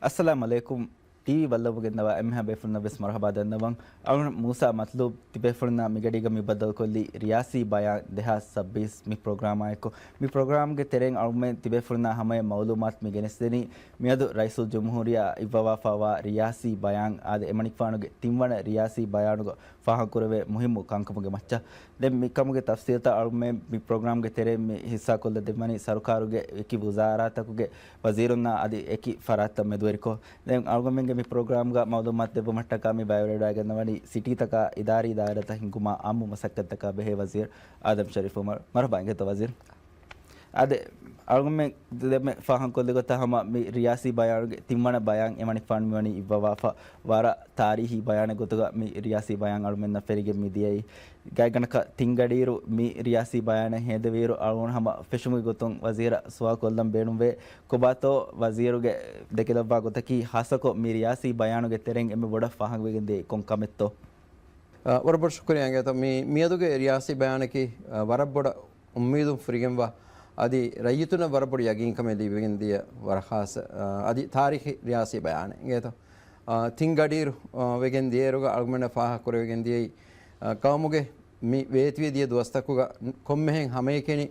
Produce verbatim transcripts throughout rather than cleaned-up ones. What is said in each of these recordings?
އައްސަލާމު ޢަލައިކުމް. ޓީވީ ބައްލަވަމުން ގެންނަވާ އެންމެހާ ބޭފުޅުންނަށް ވެސް މަރުޙަބާ ދަންނަވަން. އަޅުން މޫސާ މަތްލޫބް ތިބޭފުޅުންނާ މިގަޑީގަ މި ބައްދަލުކޮށްލީ ރިޔާސީ ބަޔާން ދެހާސް ސައްބީސް މި ޕްރޮގްރާމާއެކު. މި ޕްރޮގްރާމްގެ ތެރެއިން އަޅުމެން ތިބޭފުޅުންނާ ހަމަޔަށް މައުލޫމާތު މި ގެނެސްދެނީ މިއަދު ރައީސުލްޖުމްހޫރިއްޔާ އިއްވަވާފަވާ ރިޔާސީ ބަޔާން އާދެ، އެމަނިކުފާނުގެ ތިންވަނަ ރިޔާސީ ބަޔާނުގަ ފާހަގަކުރެވޭ މުހިއްމު ކަންކަމުގެ މައްޗަށް. ދެން މިކަމުގެ ތަފްސީލްތައް އަޅުމެން މި ޕްރޮގްރާމްގެ ތެރެއިން މި ހިއްސާކޮށްލަދެއްވަނީ ސަރުކާރުގެ އެކި ވުޒާރާތަކުގެ ވަޒީރުންނާ އަދި އެކި ފަރާތްތައް މެދުވެރިކޮށް. ދެން އަޅުގަނޑުމެންގެ މި ޕްރޮގްރާމްގަ މައުލޫމާތު ދެއްވުމަށްޓަކާ މި ބައިވެރިވެވަޑައިގަންނަވަނީ ސިޓީތަކާ އިދާރީ ދާއިރާތައް ހިންގުމާ އާއްމު މަސައްކަތްތަކާ ބެހޭ ވަޒީރު އާދަމް ޝަރީފް އުމަރު. މަރުޙަބާ އިނގޭތޯ ވަޒީރު. އާދެ، އަޅުގަނޑުމެން ދެންމެ ފާހަގަކޮށްލި ގޮތަށް ހަމަ މި ރިޔާސީ ބަޔާނުގެ ތިންވަނަ ބަޔާން އެމަނިކުފާނު މިވަނީ އިއްވަވާފަ. ވަރަށް ތާރީހީ ބަޔާނެއް ގޮތުގަ މި ރިޔާސީ ބަޔާން އަޅުމެންނަށް ފެނިގެން މިދިޔައީ. ގާތްގަނޑަކަށް ތިން ގަޑިއިރު މި ރިޔާސީ ބަޔާނެއް ހޭދެވިއިރު އަޅުގަނޑު ހަމަ ފެށުމުގެ ގޮތުން ވަޒީރަށް ސުވާލު ކޮށްލަން ބޭނުންވޭ. ކޮބާތޯ ވަޒީރުގެ ދެކިލައްވާ ގޮތަކީ ހާއްސަކޮށް މި ރިޔާސީ ބަޔާނުގެ ތެރެއިން އެންމެ ބޮޑަށް ފާހަގަވެގެންދިޔައީ ކޮން ކަމެއްތޯ؟ އަ، ވަރަށް ބޮޑަށް ޝުކުރިއްޔާ އިނގޭތޯ. މި، މިއަދުގެ ރިޔާސީ ބަޔާނަކީ، އަ، ވަރަށް ބޮޑަށް އުއްމީދުން ފުރިގެންވާ، އަދި ރައްޔިތުންނަށް ވަރަށް ބޮޑު ޔަގީންކަމެއް ލިބިގެން ދިޔަ ވަރަށް ޚާއްޞަ، އަ، އަދި ތާރީޚީ ރިޔާސީ ބަޔާނެއް އިނގޭތޯ. އަ، ތިން ގަޑިއިރު، އަ، ވެގެން ދިޔައިރުގަ އަޅުގަނޑަށް ފާހަގަކުރެވިގެން ދިޔައީ، އަ، ގައުމުގެ މި ވޭތުވެދިޔަ ދުވަސްތަކުގަ ކޮންމެހެން ހަމައެކަނި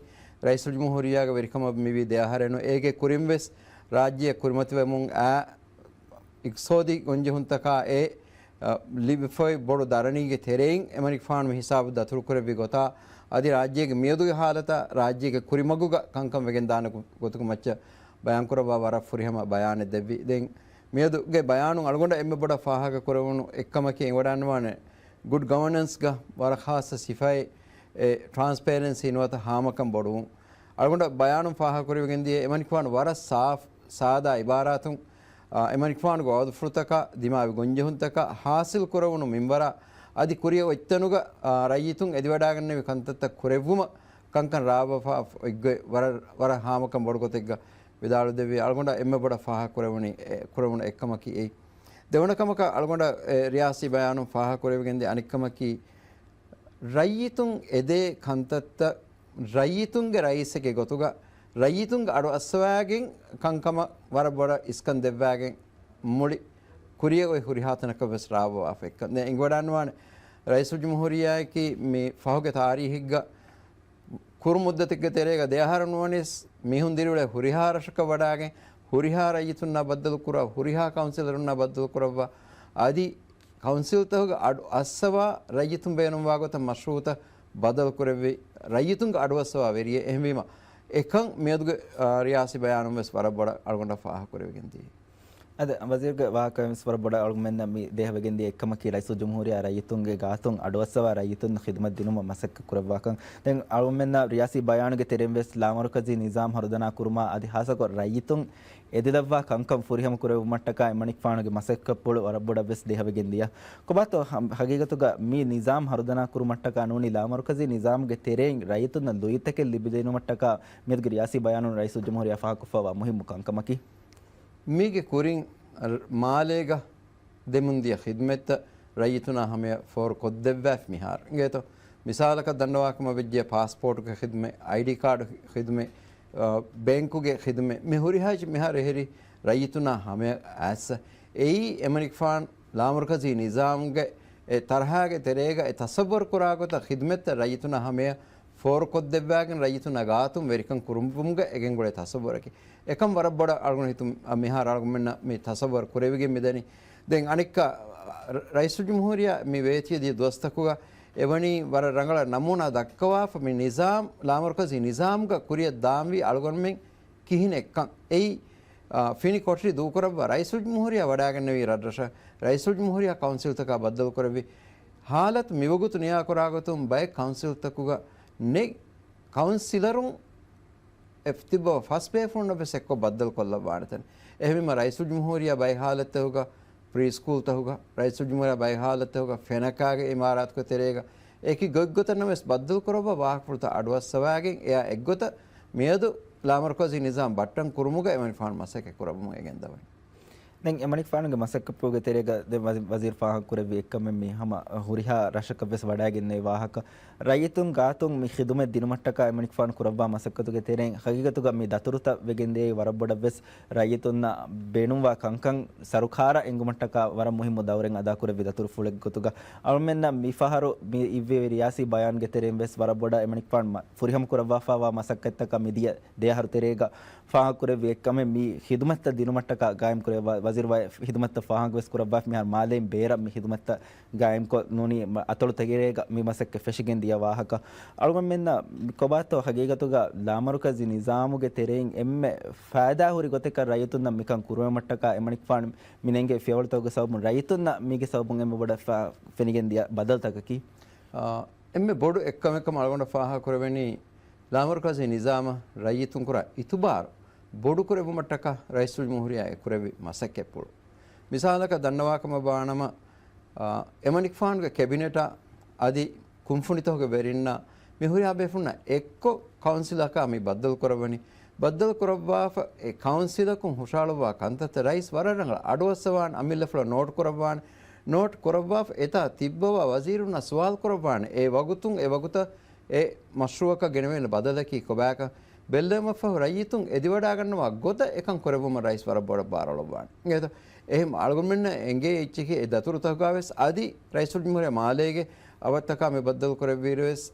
ރައީސުލްޖުމްހޫރިއްޔާގެ ވެރިކަމަށް މިވީ ދެ އަހަރެއްނު. އޭގެ ކުރިންވެސް ރާއްޖެ ކުރިމަތިވެމުން އާ އިޤްތިޞާދީ ގޮންޖެހުންތަކާ އެ، އަ، ލިބިފައި ބޮޑު ދަރަނީގެ ތެރެއިން އެމަނިކުފާނު މި ހިސާބު ދަތުރުކުރެއްވި ގޮތާ، އަދި ރާއްޖޭގެ މިއަދުގެ ހާލަތާ ރާއްޖޭގެ ކުރިމަގުގަ ކަންކަން ވެގެންދާނެ ގޮ-، ގޮތުގެ މައްޗަށް ބަޔާންކުރައްވާ ވަރަށް ފުރިހަމަ ބަޔާނެއް ދެއްވި. ދެން މިއަދުގެ ބަޔާނުން އަޅުގަނޑަށް އެންމެ ބޮޑަށް ފާހަގަކުރެވުނު އެއްކަމަކީ އެނގިވަޑައިގަންނަވާނެ ގުޑް ގަވަނަންސްގަ ވަރަށް ޚާއްޞަ ސިފައެއް، އެ، ޓްރާންސްޕޭރެންސީ ނުވަތަ ހާމަކަން ބޮޑުވުން. އަޅުގަނޑަށް ބަޔާނުން ފާހަގަކުރެވިގެން ދިޔަ އެމަނިކުފާނު ވަރަށް ސާފް، ސާދާ އިބާރާތުން، އާ، އެމަނިކުފާނުގެ ވައުދުފުޅުތަކާ، ދިމާވި ގޮންޖެހުންތަކާ، ހާސިލް ކުރެވުނު މިންވަރާ، އަދި ކުރިއަށް އޮތްތަނުގަ، އާ، ރައްޔިތުން އެދިވަޑައިގަންނެވި ކަންތައްތައް ކުރެއްވުމަށް ކަންކަން ރާވާފަ އޮތްގޮތް ވަރަށް، ވަރަށް ހާމަކަން ބޮޑު ގޮތެއްގަ ވިދާޅުދެއްވި. އަޅުގަނޑަށް އެންމެ ބޮޑަށް ފާހަގަކުރެވުނީ، އެ، ކުރެވުނު އެއްކަމަކީ އެއީ. ދެވަނަ ކަމަކަށް އަޅުގަނޑަށް، އެ، ރިޔާސީ ބަޔާނުން ފާހަގަކުރެވިގެންދިޔަ އަނެއްކަމަކީ، ރައްޔިތުން އެދޭ ކަންތައްތައް ރައްޔިތުންގެ ރައީސެއްގެ ގޮތުގަ ރައްޔިތުންގެ އަޑު އައްސަވާގެން ކަންކަމަށް ވަރަށް ބޮޑަށް އިސްކަން ދެއްވާގެން މުޅި ކުރިއަށް އޮތް ހުރިހާ ތަނަކަށް ވެސް ރާވާފަ އެއްކަން. ދެން އެނގިވަޑައިގަންނަވާނެ ރައީސުލްޖުމްހޫރިއްޔާއަކީ މި ފަހުގެ ތާރީހެއްގަ ކުރު މުއްދަތެއްގެ ތެރޭގަ ދެ އަހަރު ނުވަނީސް މީހުން ދިރިއުޅޭ ހުރިހާ ރަށަކަށް ވަޑާގެން، ހުރިހާ ރައްޔިތުންނާ ބައްދަލުކުރާ، ހުރިހާ ކައުންސިލަރުންނާ ބައްދަލުކުރައްވާ، އަދި ކައުންސިލްތަކުގެ އަޑު އައްސަވާ ރައްޔިތުން ބޭނުންވާ ގޮތަށް މަޝްރޫއުތައް ބަދަލުކުރެއްވި، ރައްޔިތުންގެ އަޑު އައްސަވާ ވެރިއެއް. އެހެންވީމަ، އެކަން މިއަދުގެ، އާ، ރިޔާސީ ބަޔާނުން ވެސް ވަރަށް ބޮޑަށް އަޅުގަނޑަށް ފާހަގަކުރެވިގެން ދިޔަ. އަދި ވަޒީރުގެ ވާހަކަ ވެސް ވަރަށް ބޮޑަށް އަޅުގަނޑުމެންނަށް މި ދޭހަވެގެން ދިޔަ އެއްކަމަކީ، ރައީސުލްޖުމްހޫރިއްޔާ ރައްޔިތުންގެ ގާތުން އަޑުއައްސަވާ ރައްޔިތުން ޚިދުމަތް ދިނުމަށް މަސައްކަތް ކުރައްވާކަން. ދެން އަޅުގަނޑުމެންނަށް ރިޔާސީ ބަޔާނުގެ ތެރެއިން ވެސް ލާމަރުކަޒީ ނިޒާމް ހަރުދަނާ ކުރުމާ އަދި ހާއްސަކޮށް ރައްޔިތުން އެދިލައްވާ ކަންކަން ފުރިހަމަ ކުރެއްވުމަށްޓަކާ އެމަނިކުފާނުގެ މަސައްކަތްޕުޅު ވަރަށް ބޮޑަށް ވެސް ދޭހަވެގެން ދިޔަ. ކޮބާތޯ ހަ-، ހަގީގަތުގަ މި ނިޒާމް ހަރުދަނާ ކުރުމަށްޓަކާ ނޫނީ ލާމަރުކަޒީ ނިޒާމްގެ ތެރެއިން ރައްޔިތުންނަށް ލުއިތަކެއް ލިބިދިނުމަށްޓަކާ މިއަދުގެ ރިޔާސީ ބަޔާނުން ރައީސުލްޖުމްހޫރިއްޔާ ފާހަގަކޮށްފައިވާ މުހިއްމު ކަންކަމަކީ؟ މީގެ ކުރިން މާލޭގަ ދެމުންދިޔަ ޚިދުމަތްތައް ރައްޔިތުންނާ ހަމަޔަށް ފޯރު ކޮށްދެއްވާފަ މިހާރު އިނގޭތޯ. މިސާލަކަށް ދަންނަވާކަމަށް ވެއްޖެ ޕާސްޕޯޓުގެ ޚިދުމަތް، އައިޑީ ކާޑު ޚިދުމަތް، އަ، ބޭންކުގެ ޚިދުމަތް، މި ހުރިހާ މިހާރު އެހެރީ ރައްޔިތުންނާ ހަމަޔަށް އައިސް. އެއީ އެމަނިކުފާނު ލާމަރުކަޒީ ނިޒާމުގެ އެ ތަރަހާގެ ތެރޭގަ އެ ތަސައްވަރު ކުރާ ގޮތަށް ޚިދުމަތްތައް ރައްޔިތުންނާ ހަމަޔަށް ފޯރުކޮށްދެއްވާގެން ރައްޔިތުންނާ ގާތުން ވެރިކަން ކުރުމުގެ އެނގެން އުޅޭ ތަސައްވަރަކީ. އެކަން ވަރަށް ބޮޑަށް އަޅުގަނޑު ހިތުން، އަ، މިހާރު އަޅުގަނޑުމެންނަށް މި ތަސައްވަރު ކުރެވިގެން މިދަނީ. ދެން އަނެއްކާ، ރަ-، ރައީސުލްޖުމްހޫރިއްޔާ މި ވޭތުވެދިޔަ ދުވަސްތަކުގަ އެވަނީ ވަރަށް ރަނގަޅަށް ނަމޫނާ ދައްކަވާފަ މި ނިޒާމް، ލާމަރުކަޒީ ނިޒާމްގަ ކުރިއަށް ދާންވީ އަޅުގަނޑުމެން ކިހިނެއްކަން. އެއީ، އާ، ފިނި ކޮޓަރި ދޫކުރައްވާ ރައީސުލްޖުމްހޫރިއްޔާ ވަޑާގެންނެވީ ރަށްރަށަށް، ރައީސުލްޖުމްހޫރިއްޔާ ކައުންސިލްތަކާ ބައްދަލުކުރެއްވި ހާލަތު މިވަގުތު ނިޔާކުރާގޮތުން ބައެއް ކައުންސިލްތަކުގަ ނެތް ކައުންސިލަރުން އެ ތިއްބަވާ ފަސް ބޭފުޅުންނަށް ވެސް އެއްކޮށް ބައްދަލުކޮށްލައްވާނެތަން. އެހެންވީމަ ރައީސުލްޖުމްހޫރިއްޔާ ބައެއް ހާލަތްތަކުގަ ޕްރީ ސްކޫލްތަކުގަ، ރައީސުލްޖުމްހޫރިއްޔާ ބައެއް ހާލަތްތަކުގަ ފެނަކާގެ އިމާރާތުގެ ތެރޭގަ އެކި ގޮތްގޮތަށް ނަމަވެސް ބައްދަލުކުރައްވާ ވާހަކަފުޅުތައް އަޑުއައްސަވާގެން އެއާ އެއްގޮތަށް މިއަދު ލާމަރުކަޒީ ނިޒާމް ބައްޓަން ކުރުމުގަ އެމަނިކުފާނު މަސައްކަތް ކުރައްވަމުން އެ ގެންދަވަނީ. ދެން އެމަނިކުފާނުގެ މަސައްކަތްޕުޅުގެ ތެރޭގަ ދެން ވަޒީ-، ވަޒީރު ފާހަގަކުރެއްވި އެއްކަމެއް މީ ހަމަ ހުރިހާ ރަށަކަށް ވެސް ވަޑައިގެންނެވި ވާހަކަ. ރައްޔިތުން ގާތުން މި ޚިދުމަތް ދިނުމަށްޓަކާ އެމަނިކުފާނު ކުރައްވާ މަސައްކަތުގެ ތެރެއިން ހަގީގަތުގަ މި ދަތުރުތައް ވެގެންދިޔައީ ވަރަށް ބޮޑަށް ވެސް ރައްޔިތުންނަށް ބޭނުންވާ ކަންކަން ސަރުކާރަށް އެނގުމަށްޓަކާ ވަރަށް މުހިއްމު ދައުރެއް އަދާކުރެއްވި ދަތުރުފުޅެއް ގޮތުގަ އަޅުމެންނަށް މިފަހަރު މި އިއްވެވި ރިޔާސީ ބަޔާންގެ ތެރެއިން ވެސް ވަރަށް ބޮޑަށް އެމަނިކުފާނު މަ-، ފުރިހަމަ ކުރައްވާފައިވާ މަސައްކަތްތަކަށް މިދިޔަ ދެއަހަރު ތެރޭގަ ފާހަގަކުރެއްވި އެއްކަމެއް މި ޚިދުމަތްތައް ދިނުމަށްޓަކާ ގާއިމްކުރެއްވާ ވަޒީރު ވަ-، ޚިދުމަތްތައް ފާހަގަވެސް ކުރައްވާފަ މިހާރު މާލޭން ބޭރަށް މި ޚިދުމަތްތައް ގާއިމްކޮށް ނޫނީ މަ-، އަތޮޅު ތެރޭގަ މި މަސައްކަތް ފެށިގެން ދިޔަ ވާހަކަ. އަޅުގަނޑުމެންނަށް ކޮބާތޯ ހަގީގަތުގަ ލާމަރުކަޒީ ނިޒާމުގެ ތެރެއިން އެންމެ ފައިދާ ހުރި ގޮތަކަށް ރައްޔިތުންނަށް މިކަން ކުރުވުމަށްޓަކާ އެމަނިކުފާނު މި ނެންގެ ފިޔަވަޅުތަކުގެ ސަބަބުން ރައްޔިތުންނަށް މީގެ ސަބަބުން އެންމެ ބޮޑަށް ފަ-، ފެނިގެން ދިޔަ ބަދަލުތަކަކީ؟ އާ، އެންމެ ބޮޑު އެއްކަމެއްކަމަށް އަޅުގަނޑަށް ފާހަގަކުރެވެނީ، ލާމަރުކަޒީ ނިޒާމަށް ރައްޔިތުން ކުރާ އިތުބާރު ބޮޑުކުރެއްވުމަށްޓަކާ ރައީސުލްޖުމްހޫރިއްޔާ އެ ކުރެއްވި މަސައްކަތްޕުޅު. މިސާލަކަށް ދަންނަވާކަމަށް ވާނަމަ، އާ، އެމަނިކުފާނުގެ ކެބިނެޓާ އަދި ކުންފުނިތަކުގެ ވެރިންނާ މި ހުރިހާ ބޭފުންނާ އެއްކޮށް ކައުންސިލަކާ މި ބައްދަލު ކުރައްވަނީ. ބައްދަލު ކުރައްވާފަ އެ ކައުންސިލަކުން ހުށަހަޅުއްވާ ކަންތައްތައް ރައީސް ވަރަށް ރަނގަޅަށް އަޑުއައްސަވާން އަމިއްލަފުޅަށް ނޯޓް ކުރައްވާނެ. ނޯޓް ކުރައްވާފަ އެތާ ތިއްބަވާ ވަޒީރުންނާ ސުވާލު ކުރައްވާނެ. އެ ވަގުތުން އެ ވަގުތަށް އެ މަޝްރޫއަކަށް ގެނެވޭނެ ބަދަލަކީ ކޮބާކަށް ބެއްލެވުމަށްފަހު ރައްޔިތުން އެދިވަޑާގަންނަވާ ގޮތަށް އެކަން ކުރެއްވުމަށް ރައީސް ވަރަށް ބޮޑަށް ބާރުއަޅުއްވާނެ. އިނގޭތޯ؟ އެހެން އަޅުގަނޑުމެންނަށް އެނގޭ އެއްޗަކީ އެ ދަތުރުތަކުގަވެސް އަދި ރައީސުލްޖުމްހޫރިއްޔާ މާލޭގެ އަވަށްތަކާ މި ބައްދަލު ކުރެއްވިއިރުވެސް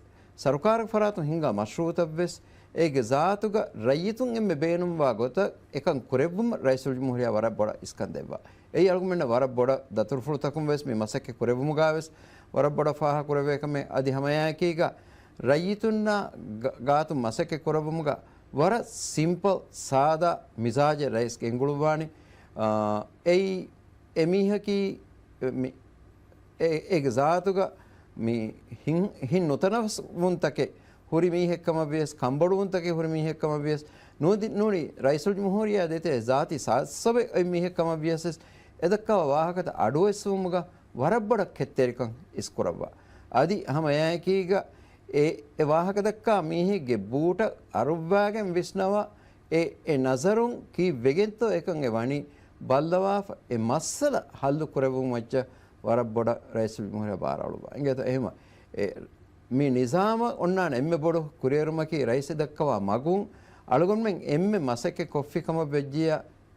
ސަރުކާރުގެ ފަރާތުން ހިންގާ މަޝްރޫއުތައްވެސް އޭގެ ޒާތުގަ ރައްޔިތުން އެންމެ ބޭނުންވާ ގޮތަށް އެކަން ކުރެއްވުމަށް ރައީސުލްޖުމްހޫރިއްޔާ ވަރަށް ބޮޑަށް އިސްކަން ދެއްވާ. އެއީ އަޅުގަނޑުމެންނަށް ވަރަށް ބޮޑަށް ދަތުރުފުޅުތަކުން ވެސް މި މަސައްކަތް ކުރެއްވުމުގަ ވެސް ވަރަށް ބޮޑަށް ފާހަގަކުރެވޭ ކަމެއް. އަދި ހަމައެއާއެކީގަ ރައްޔިތުންނާ ގ-، ގާތުން މަސައްކަތް ކުރެއްވުމުގަ ވަރަށް ސިމްޕަލް، ސާދާ މިޒާޖެއް ރައީސް ގެންގުޅުއްވާނެ. އާ، އެއީ އެމީހަކީ މި-، އެ-، އޭގެ ޒާތުގަ މި ހިން-، ހިން ނުތަނަވަސްވުންތަކެއް ހުރި މީހެއްކަމަށްވިޔަސް، ކަންބޮޑުވުންތަކެއް ހުރި މީހެއްކަމަށްވިޔަސް، ނޫނީ، ނޫނީ ރައީސުލްޖުމްހޫރިއްޔާ ދޭތެރޭ ޒާތީ ސާސްސަބެއް އޮތް މީހެއްކަމަށްވިޔަސް، އެދައްކަވާ ވާހަކަތައް އަޑުއައްސުވުމުގަ ވަރަށް ބޮޑަށް ކެތްތެރިކަން އިސްކުރައްވާ. އަދި ހަމައެއާއެކީގަ އެ، އެ ވާހަކަދައްކާ މީހެއްގެ ބޫޓަށް އަރުއްވާގެން ވިސްނަވާ، އެ، އެ ނަޒަރުން ކީއްވެގެންތޯ އެކަން އެ ވަނީ ބައްލަވާފަ، އެ މައްސަލަ ހައްލު ކުރެއްވުމަށް ވައްޗަށް ވަރަށް ބޮޑަށް ރައީސުލްޖުމްހޫރިއްޔާ ބާރުއަޅުއްވާ. އިނގޭތޯ އެހެމަ، އެ، މި ނިޒާމަށް އޮންނާނެ އެންމެ ބޮޑު ކުރިއެރުމަކީ ރައީސް ދައްކަވާ މަގުން އަޅުގަނޑުމެން އެންމެ މަސައްކަތް ކޮށްފި ކަމަށް ވެއްޖިއްޔާ،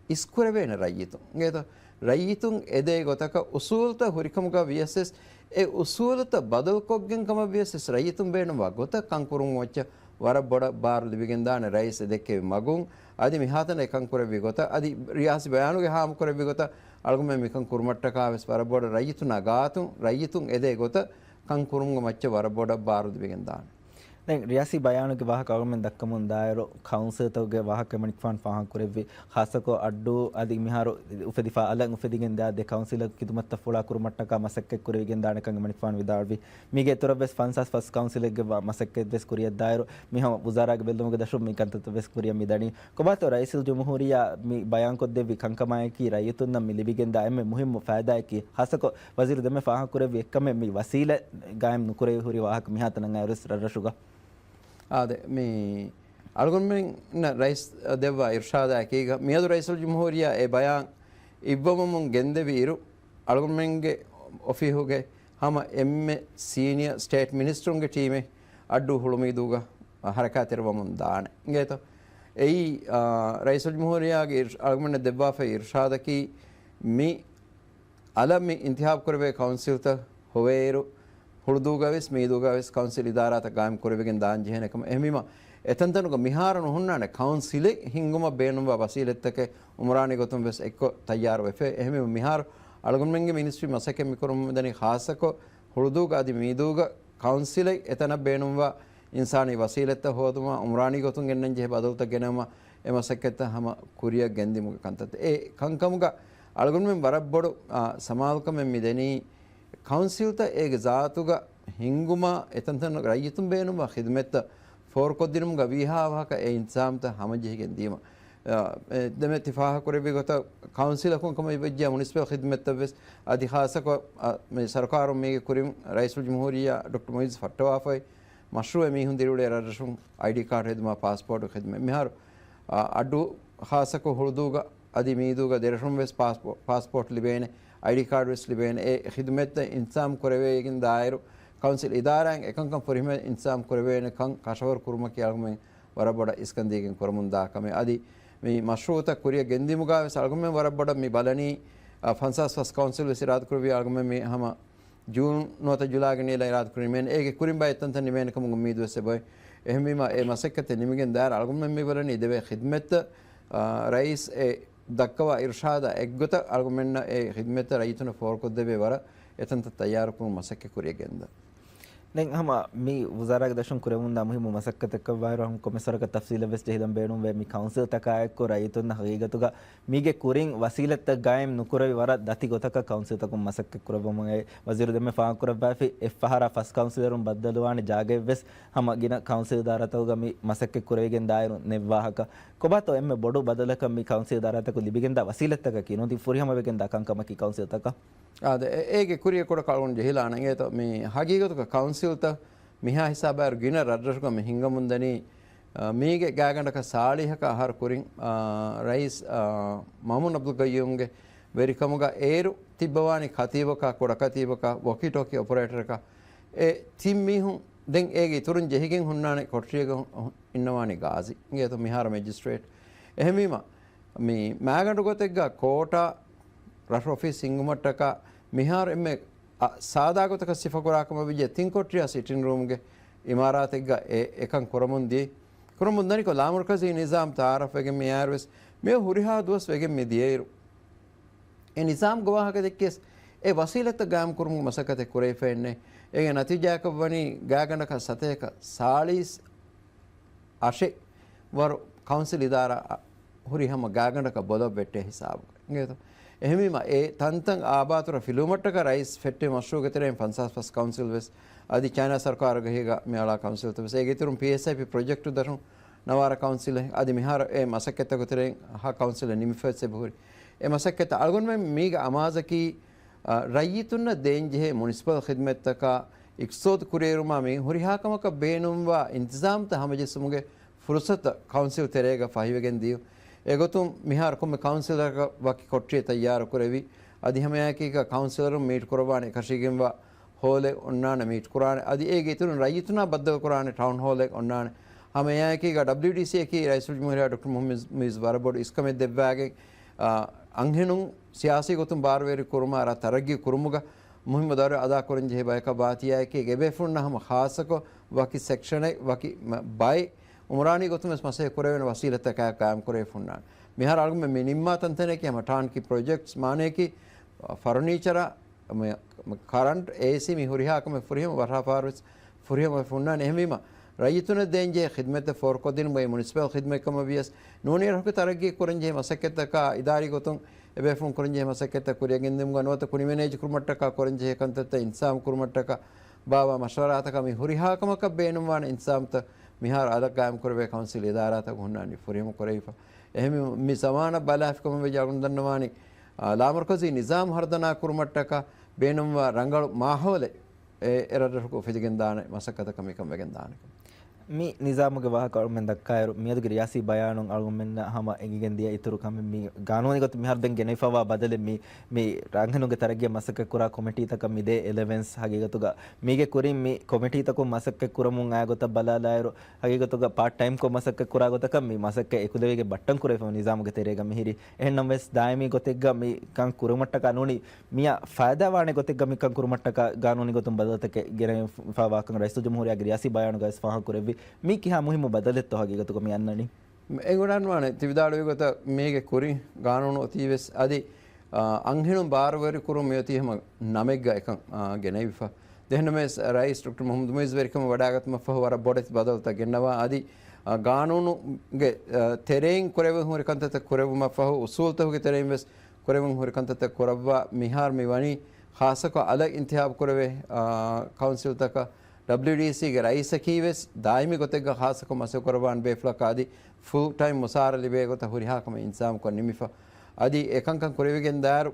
އިސްކުރެވޭނެ ރައްޔިތުން. އިނގޭތޯ؟ ރައްޔިތުން އެދޭ ގޮތަކަށް އުސޫލުތައް ހުރިކަމުގަ ވިޔަސް، އެ އުސޫލުތައް ބަދަލުކޮށްގެން ކަމަށް ވިޔަސް، ރައްޔިތުން ބޭނުންވާ ގޮތަށް ކަންކުރުން ވައްޗަށް ވަރަށް ބޮޑަށް ބާރު ލިބިގެންދާނެ ރައީސް ދެއްކެވި މަގުން، އަދި މިހާތަނަށް އެކަން ކުރެއްވި ގޮތަށް، އަދި ރިޔާސީ ބަޔާނުގެ ހާމަ ކުރެއްވި ގޮތަށް، އަޅުގަނޑުމެން މިކަން ކުރުމަށްޓަކާ ވެސް ވަރަށް ބޮޑަށް ރައްޔިތުންނާ ގާތުން، ރައްޔިތުން އެދޭ ގޮތަށް ކަން ކުރުމުގެ މައްޗަށް ވަރަށް ބޮޑަށް ބާރު ލިބިގެންދާނެ. ދެން ރިޔާސީ ބަޔާނުގެ ވާހަކަ އަޅުގަނޑުމެން ދައްކަމުން ދާއިރު، ކައުންސިލްތަކުގެ ވާހަކަ އެމަނިކުފާނު ފާހަގަކުރެއްވި، ޚާއްޞަކޮށް އައްޑޫ އަދި މިހާރު އުފެދިފަ އަލަށް އުފެދިގެން ދާ ދެ ކައުންސިލަކު ޚިދުމަތްތައް ފުޅާ ކުރުމަށްޓަކާ މަސައްކަތް ކުރެވިގެން ދާނެކަން އެމަނިކުފާނު ވިދާޅުވި. މީގެ އިތުރަށް ވެސް ފަންސާސް ފަސް ކައުންސިލެއްގެ ވާ މަސައްކަތް ވެސް ކުރިއަށް ދާއިރު، މިހާ ވުޒާރާގެ ބެއްލުމުގެ ދަށުން މި ކަންތައްތައް ވެސް ކުރިއަށް މި ދަނީ. ކޮބާތޯ ރައީސުލްޖުމްހޫރިއްޔާ މި ބަޔާންކޮށްދެއްވި ކަންކަމާއެކީ، ރައްޔިތުންނަށް މި ލިބިގެންދާ އެންމެ މުހިއްމު ފައިދާއަކީ، ޚާއްޞަކޮށް ވަޒީރު ދެންމެ ފާހަގަކުރެއްވި އެއްކަމެއް މި ވަސީލަތް ގާއިމް ނުކުރެވި ހުރި ވާހަކަ މިހާތަނަށް އައިރުވެސް ރަށްރަށުގަ. އާދެ، މި އަޅުގަނޑުމެންނަށް ރައީސް ދެއްވާ އިރުޝާދާއެކީގަ، މިއަދު ރައީސުލްޖުމްހޫރިއްޔާ އެ ބަޔާން އިއްވަމުން ގެންދެވި އިރު، އަޅުގަނޑުމެންގެ އޮފީހުގެ ހަމަ އެންމެ ސީނިއަ ސްޓޭޓް މިނިސްޓަރުންގެ ޓީމެއް އައްޑޫ ހުޅުމީދޫގަ ހަރަކާތްތެރިވަމުން ދާނެ. އިނގޭތޯ؟ އެއީ، އާ، ރައީސުލްޖުމްހޫރިއްޔާގެ އިރުޝް-، އަޅުގަނޑަށް ދެއްވާފައި އިރުޝާދަކީ، މި އަލަށް މި އިންތިހާބު ކުރެވޭ ކައުންސިލްތައް ހޮވޭއިރު، ހުޅުދޫގަވެސް މީދޫގަވެސް ކައުންސިލް އިދާރާތައް ގާއިމް ކުރެވިގެން ދާން ޖެހޭނެ ކަމަށް. އެހެންވީމަ، އެތަންތަނުގަ މިހާރު ނުހުންނާނެ ކައުންސިލެއް ހިންގުމަށް ބޭނުންވާ ވަސީލަތްތަކެއް އުމްރާނީ ގޮތުން ވެސް އެއްކޮށް ތައްޔާރުވެފަ. އެހެންވީމަ، މިހާރު އަޅުގަނޑުމެންގެ މިނިސްޓްރީ މަސައްކަތް މިކުރަމުން މިދަނީ ޚާއްޞަކޮށް ހުޅުދޫގަ އަދި މީދޫގަ ކައުންސިލެއް އެތަނަށް ބޭނުންވާ އިންސާނީ ވަސީލަތްތައް ހޯދުމަށް، އުމްރާނީ ގޮތުން ގެންނަން ޖެހޭ ބަދަލުތައް ގެނައުމަށް އެ މަސައްކަތްތައް ހަމަ ކުރިއަށް ގެންދިއުމުގެ ކަންތައް. އެ ކަންކަމުގަ އަޅުގަނޑުމެން ވަރަށް ބޮޑު، އާ، ސަމާލުކަމެއް މި ދެނީ، ކައުންސިލްތައް އޭގެ ޒާތުގަ ހިންގުމަށް އެތަންތަނަށް ރައްޔިތުން ބޭނުންވާ ޚިދުމަތްތައް ފޯރުކޮށްދިނުމުގަ ވީހާ ވާހަކަ އެ އިންތިޒާމްތައް ހަމަޖެހިގެން ދީމަ. އާ، އެ ދެމެ ތި ފާހަގަކުރެއްވި ގޮތަށް ކައުންސިލަކުން ކަމަށް ވެއްޖެ މުނިސިޕަލް ޚިދުމަތްތައް ވެސް އަދި ޚާއްޞަކޮށް، އާ، މި ސަރުކާރުން މީގެ ކުރިން ރައީސުލްޖުމްހޫރިއްޔާ ޑޮކްޓަރ މުއިއްޒު ފައްޓަވާފައި މަޝްރޫއެއް މީހުން ދިރިއުޅޭ ރަށްރަށުން އައިޑީ ކާޑް ހެދުމާ ޕާސްޕޯޓް ޚިދުމަތް. މިހާރު، އާ، އައްޑޫ ޚާއްޞަކޮށް ހުޅުދޫގަ އަދި މީދޫގަ ދެރަށުން ވެސް ޕާސްޕޯ-، ޕާސްޕޯޓް ލިބޭނެ، އައިޑީ ކާޑް ވެސް ލިބޭނެ. އެ ޚިދުމަތްތައް އިންތިޒާމް ކުރެވޭގެން ދާއިރު، ކައުންސިލް އިދާރާއިން އެކަންކަން ފުރިހަމަ އިންތިޒާމް ކުރެވޭނެ ކަން ކަށަވަރު ކުރުމަކީ އަޅުގަނޑުމެން ވަރަށް ބޮޑަށް އިސްކަން ދީގެން ކުރަމުން ދާ ކަމެއް. އަދި މި މަޝްރޫއުތައް ކުރިއަށް ގެންދިއުމުގަ ވެސް އަޅުގަނޑުމެން ވަރަށް ބޮޑަށް މި ބަލަނީ، އަ، ފަންސާސް ފަސް ކައުންސިލް ވެސް އިރާދަ ކުރެއްވި އަޅުގަނޑުމެން މި ހަމަ ޖޫން ނުވަތަ ޖުލާގެ ނީލަ އިރާދަ ކުރި ނިމޭނެ. އޭގެ ކުރިން ބައެއް ތަންތަން ނިމޭނެ ކަމުގެ އުއްމީދު ވެސް އެބައޮތް. އެހެންވީމަ، އެ މަސައްކަތެއް ނިމިގެން ދާއިރު އަޅުގަނޑުމެން މި ބަލަނީ ދެވޭ ޚިދުމަތްތައް، އާ، ރައީސް އެ ދައްކަވާ އިރުޝާދާ އެއްގޮތަށް އަޅުގަނޑުމެންނަށް އެ ޚިދުމަތްތައް ރައްޔިތުންނަށް ފޯރުކޮށްދެވޭ ވަރަށް އެތަންތައް ތައްޔާރުކުރުމަށް މަސައްކަތް ކުރިއަށް ގެންދަން. ދެން ހަމަ މި ވުޒާރާގެ ދަށުން ކުރެވުންދާ މުހިއްމު މަސައްކަތަކަށްވާއިރު، ކޮންމެސް ވަރަކަށް ތަފްސީލަށް ވެސް ޖެހިލަން ބޭނުންވޭ. މި ކައުންސިލްތަކާއެއްކޮށް ރައްޔިތުންނަށް ހަގީގަތުގަ މީގެ ކުރިން ވަސީލަތްތައް ގާއިމް ނުކުރެވި ވަރަށް ދަތި ގޮތަކަށް ކައުންސިލްތަކުން މަސައްކަތް ކުރައްވަމުން އެ ވަޒީރު ދެންމެ ފާހަގަކުރައްވާފި. އެއްފަހަރާ ފަސް ކައުންސިލަރުން ބައްދަލުވާނެ ޖާގައެއްވެސް ހަމަ ގިނަ ކައުންސިލް އިދާރާތަކުގަ މި މަސައްކަތް ކުރެވިގެން ދާއިރު ނެއްވާހަކަ. ކޮބާތޯ އެންމެ ބޮޑު ބަދަލަކަށް މި ކައުންސިލް އިދާރާތަކުން ލިބިގެންދާ ވަސީލަތްތަކަކީ ނުވަތަ ފުރިހަމަވެގެންދާ ކަންކަމަކީ ކައުންސިލްތަކަށް؟ އާދެ، އެ-، އޭގެ ކުރިއަށް ކުޑަކޮށް އަޅުގަނޑު ޖެހިލާނަން. އެއީތޯ މި ހަގީގަތުގަ ކައުންސިލްތައް މިހާ ހިސާބާއިރު ގިނަ ރަށްރަށުގަ މި ހިންގަމުންދަނީ، އާ، މީގެ ގާގަނޑަކަށް ސާޅީހަކަށް އަހަރު ކުރިން، އާ، ރައީސް، އާ، މައުމޫން އަބްދުލް ގައްޔޫމްގެ ވެރިކަމުގަ އޭރު ތިއްބަވާނީ ކަތީބަކާ، ކުޑަ ކަތީބަކާ، ވޮކީ ޓޯކީ އޮޕަރޭޓަރަކާ. އެ ތިން މީހުން ދެން އޭގެ އިތުރުން ޖެހިގެން ހުންނާނެ ކޮޓަރިއަކަށް ހު-، ހު-، އިންނަވާނީ ގާޒީ. އިނގޭތޯ މިހާރު މެޖިސްޓްރޭޓް. އެހެންވީމަ، މި މާގަނޑު ގޮތެއްގަ ކޯޓާ ރަށު އޮފީސް ހިންގުމަށްޓަކާ މިހާރު އެންމެ، އަ، ސާދާ ގޮތަކަށް ސިފަކުރާ ކަމަށް ވެއްޖެ ތިން ކޮޓަރިއާ ސިޓިން ރޫމްގެ އިމާރާތެއްގަ އެ، އެކަން ކުރަމުން ދިޔަ. ކުރަމުން ދަނިކޮށް ލާމަރުކަޒީ ނިޒާމް ތައާރަފްވެގެން މި އައިރުވެސް މިއޮ ހުރިހާ ދުވަސް ވެގެން މި ދިޔައިރު، އެ ނިޒާމްގެ ވާހަކަ ދެއްކިޔަސް އެ ވަސީލަތްތައް ގާއިމް ކުރުމުގެ މަސައްކަތެއް ކުރެވިފައެއްނެ. އޭގެ ނަތީޖާއަކަށް ވަނީ ގާގަނޑަކަށް ސަތޭކަ ސާޅީސް އަށެއް ވަރު ކައުންސިލް އިދާރާ ހުރި ހަމަ ގާގަނޑަކަށް ބޮލަށް ވެއްޓޭ ހިސާބުގަ. އިނގޭތޯ؟ އެހެންވީމަ، އެ ތަންތަން އާބާތުރަށް ފިލުވުމަށްޓަކަ ރައީސް ފެއްޓި މަޝްރޫގެ ތެރެއިން ފަންސާސް ފަސް ކައުންސިލް ވެސް އަދި ޗައިނާ ސަރުކާރުގެ ހިގަ މިއަޅާ ކައުންސިލްތައް ވެސް. އޭގެ އިތުރުން ޕީއެސްއައިޕީ ޕްރޮޖެކްޓު ދަށުން ނަވާރަ ކައުންސިލެއް އަދި މިހާރު އެ މަސައްކަތްތަކުގެ ތެރެއިން ހަ ކައުންސިލެއް ނިމިފަ ވެސް އެބަހުރި. އެ މަސައްކަތްތައް އަޅުގަނޑުމެން މީގެ އަމާޒަކީ، އަ، ރައްޔިތުންނަށް ދޭންޖެހޭ މުނިސިޕަލް ޚިދުމަތްތަކާ އިޤްތިޞާދު ކުރިއެރުމާ މި ހުރިހާ ކަމަކަށް ބޭނުންވާ އިންތިޒާމްތައް ހަމަޖެއްސުމުގެ ފުރުޞަތު ކައުންސިލް ތެރޭގަ ފަހިވެގެން ދިޔުން. އެގޮތުން މިހާރު ކޮންމެ ކައުންސިލަރަކަށް ވަކި ކޮޓަރިއެއް ތައްޔާރު ކުރެވި، އަދި ހަމައެކީގަ ކައުންސިލަރުން މީޓް ކުރައްވާނެ އެކަށީގެންވާ ހޯލެއް އޮންނާނެ މީޓް ކުރާނެ. އަދި އޭގެ އިތުރުން ރައްޔިތުންނާ ބައްދަލު ކުރާނެ ޓައުން ހޯލެއް އޮންނާނެ. ހަމައެއާއެކީގަ ޑަބްލިޔުޑީސީއަކީ ރައީސުލްޖުމްހޫރިއްޔާ ޑޮކްޓަރ މުހައްމަދު މުއިއްޒު ވަރަށް ބޮޑު އިސްކަމެއް ދެއްވާގެން، އަ، އަންހެނުން ސިޔާސީ ގޮތުން ބާރުވެރި ކުރުމާ ރަށް ތަރައްގީ ކުރުމުގަ މުހިއްމު ދައުރެއް އަދާ ކުރަންޖެހޭ ބަޔަކަށް ވާތީއާއެކީ، އެބޭފުޅުންނަށް ހަމަ ޚާއްޞަކޮށް ވަކި ސެކްޝަނެއް، ވަކި މަ-، ބައެއް އުމުރާނީ ގޮތުން ވެސް މަސައްކަތް ކުރެވޭނެ ވަސީލަތްތަކާއެކު ގާއިމް ކުރެވިފަ ހުންނާނެ. މިހާރު އަޅުގަނޑުމެން މި ނިންމާ ތަންތަނަކީ ހަމަ ޓާންކީ ޕްރޮޖެކްޓްސް މާނަޔަކީ، އަ، ފަރުނީޗަރ، މި، މި ކަރަންޓް، އޭސީ މި ހުރިހާ ކަމެއް ފުރިހަމަ ވަރަށް ފަހަރު ވެސް ފުރިހަމަވެފަ ހުންނާނެ. އެހެންވީމަ، ރައްޔިތުންނަށް ދޭންޖެހޭ ޚިދުމަތްތައް ފޯރުކޮށްދިނުމުގައި މުނިސިޕަލް ޚިދުމަތް ކަމަށް ވިޔަސް، ނޫނީ ރަށުގެ ތަރައްގީ ކުރަންޖެހޭ މަސައްކަތްތަކާ އިދާރީ ގޮތުން އެބޭފުޅުން ކުރަންޖެހޭ މަސައްކަތްތައް ކުރިއަށް ގެންދިއުމުގަ ނުވަތަ ކުނިވެނޭޖު ކުރުމަށްޓަކާ ކުރަންޖެހޭ ކަންތައްތައް އިންތިޒާމް ކުރުމަށްޓަކާ ބާވާ މަޝްވަރާތަކާ މި ހުރިހާ ކަމަކަށް ބޭނުންވާނެ އިންތިޒާމްތައް މިހާރު އަލަށް ގާއިމް ކުރެވޭ ކައުންސިލް އިދާރާތަކުން ހުންނާނީ ފުރިހަމަ ކުރެވިފަ. އެހެންވީމަ، މި ޒަމާނަށް ބަލާފި ކަމަށް ވެއްޖެ އަޅުގަނޑު ދަންނަވާނީ، އާ، ލާމަރުކަޒީ ނިޒާމް ހަރުދަނާ ކުރުމަށްޓަކާ ބޭނުންވާ ރަނގަޅު މާހައުލެއް އެ، އެ ރަށްރަށުގަ އުފެދިގެންދާނެ މަސައްކަތަކަށް މިކަން ވެގެންދާނެކަން. މި ނިޒާމުގެ ވާހަކަ އަޅުގަނޑުމެން ދައްކާއިރު، މިއަދުގެ ރިޔާސީ ބަޔާނުން އަޅުގަނޑުމެންނަށް ހަމަ އެނގިގެން ދިޔަ އިތުރު ކަމެއް މި ގާނޫނީ ގޮތުން މިހާރު ދެން ގެނެވިފަވާ ބަދަލެއް މި، މި ރަނގަނުގެ ތަރައްގީއަށް މަސައްކަތް ކުރާ ކޮމިޓީތަކަށް މި ދޭ އެލަވެންސް ހަގީގަތުގަ މީގެ ކުރިން މި ކޮމިޓީތަކުން މަސައްކަތް ކުރަމުން އާ ގޮތަށް ބަލާލާއިރު، ހަގީގަތުގަ ޕާޓް ޓައިމްކޮށް މަސައްކަތް ކުރާ ގޮތަކަށް މި މަސައްކަތް އެކުލެވިގެން ބައްޓަން ކުރެވިފަ ނިޒާމުގެ ތެރޭގަ މިހިރީ. އެހެންނަމަވެސް، ދާއިމީ ގޮތެއްގަ މިކަން ކުރުމަށްޓަކާ ނޫނީ، މިއަށް ފައިދާވާނެ ގޮތެއްގަ މިކަން ކުރުމަށްޓަކާ ގާނޫނީ ގޮތުން ބަދަލުތަކެއް ގެނެވިފަ ވާކަން ރައީސުލްޖުމްހޫރިއްޔާގެ ރިޔާސީ ބަޔާނުގައިވެސް ފާހަގަކުރެއްވި. މީ ކިހާ މުހިއްމު ބަދަލެއްތޯ ހަގީގަތުގަ މި އަންނަނީ؟ އެނގުނަންވާނެ ތި ވިދާޅުވި ގޮތަށް މީގެ ކުރިން ގާނޫނު އޮތީވެސް އަދި، އާ، އަންހެނުން ބާރުވެރިކުރުން މިއޮތީ ހަމަ ނަމެއްގަ އެކަން، އާ، ގެނެވިފަ. ދެހެންނަމަވެސް، ރައީސް ޑޮކްޓަރ މުހައްމަދު މުއިއްޒު ވެރިކަމަށް ވަޑާގަތުމަށްފަހު ވަރަށް ބޮޑެތި ބަދަލުތައް ގެންނަވާ އަދި، އާ، ގާނޫނުގެ، އާ، ތެރެއިން ކުރެވެން ހުރި ކަންތައްތައް ކުރެއްވުމަށްފަހު، އުސޫލުތަކުގެ ތެރެއިން ވެސް ކުރެވެން ހުރި ކަންތައްތައް ކުރައްވާ. މިހާރު މި ވަނީ ޚާއްޞަކޮށް އަލަށް އިންތިހާބު ކުރެވޭ، އާ، ކައުންސިލްތަކަށް ޑަބްލިޔުޑީސީގެ ރައީސަކީ ވެސް ދާއިމީ ގޮތެއްގަ ޚާއްޞަކޮށް މަސައްކަތް ކުރައްވާން ބޭފުޅަކަށް އަދި ފުލް ޓައިމް މުސާރަ ލިބޭ ގޮތަށް ހުރިހާ ކަމެއް އިންތިޒާމްކޮށް ނިމިފަ. އަދި އެކަންކަން ކުރެވިގެން ދާއިރު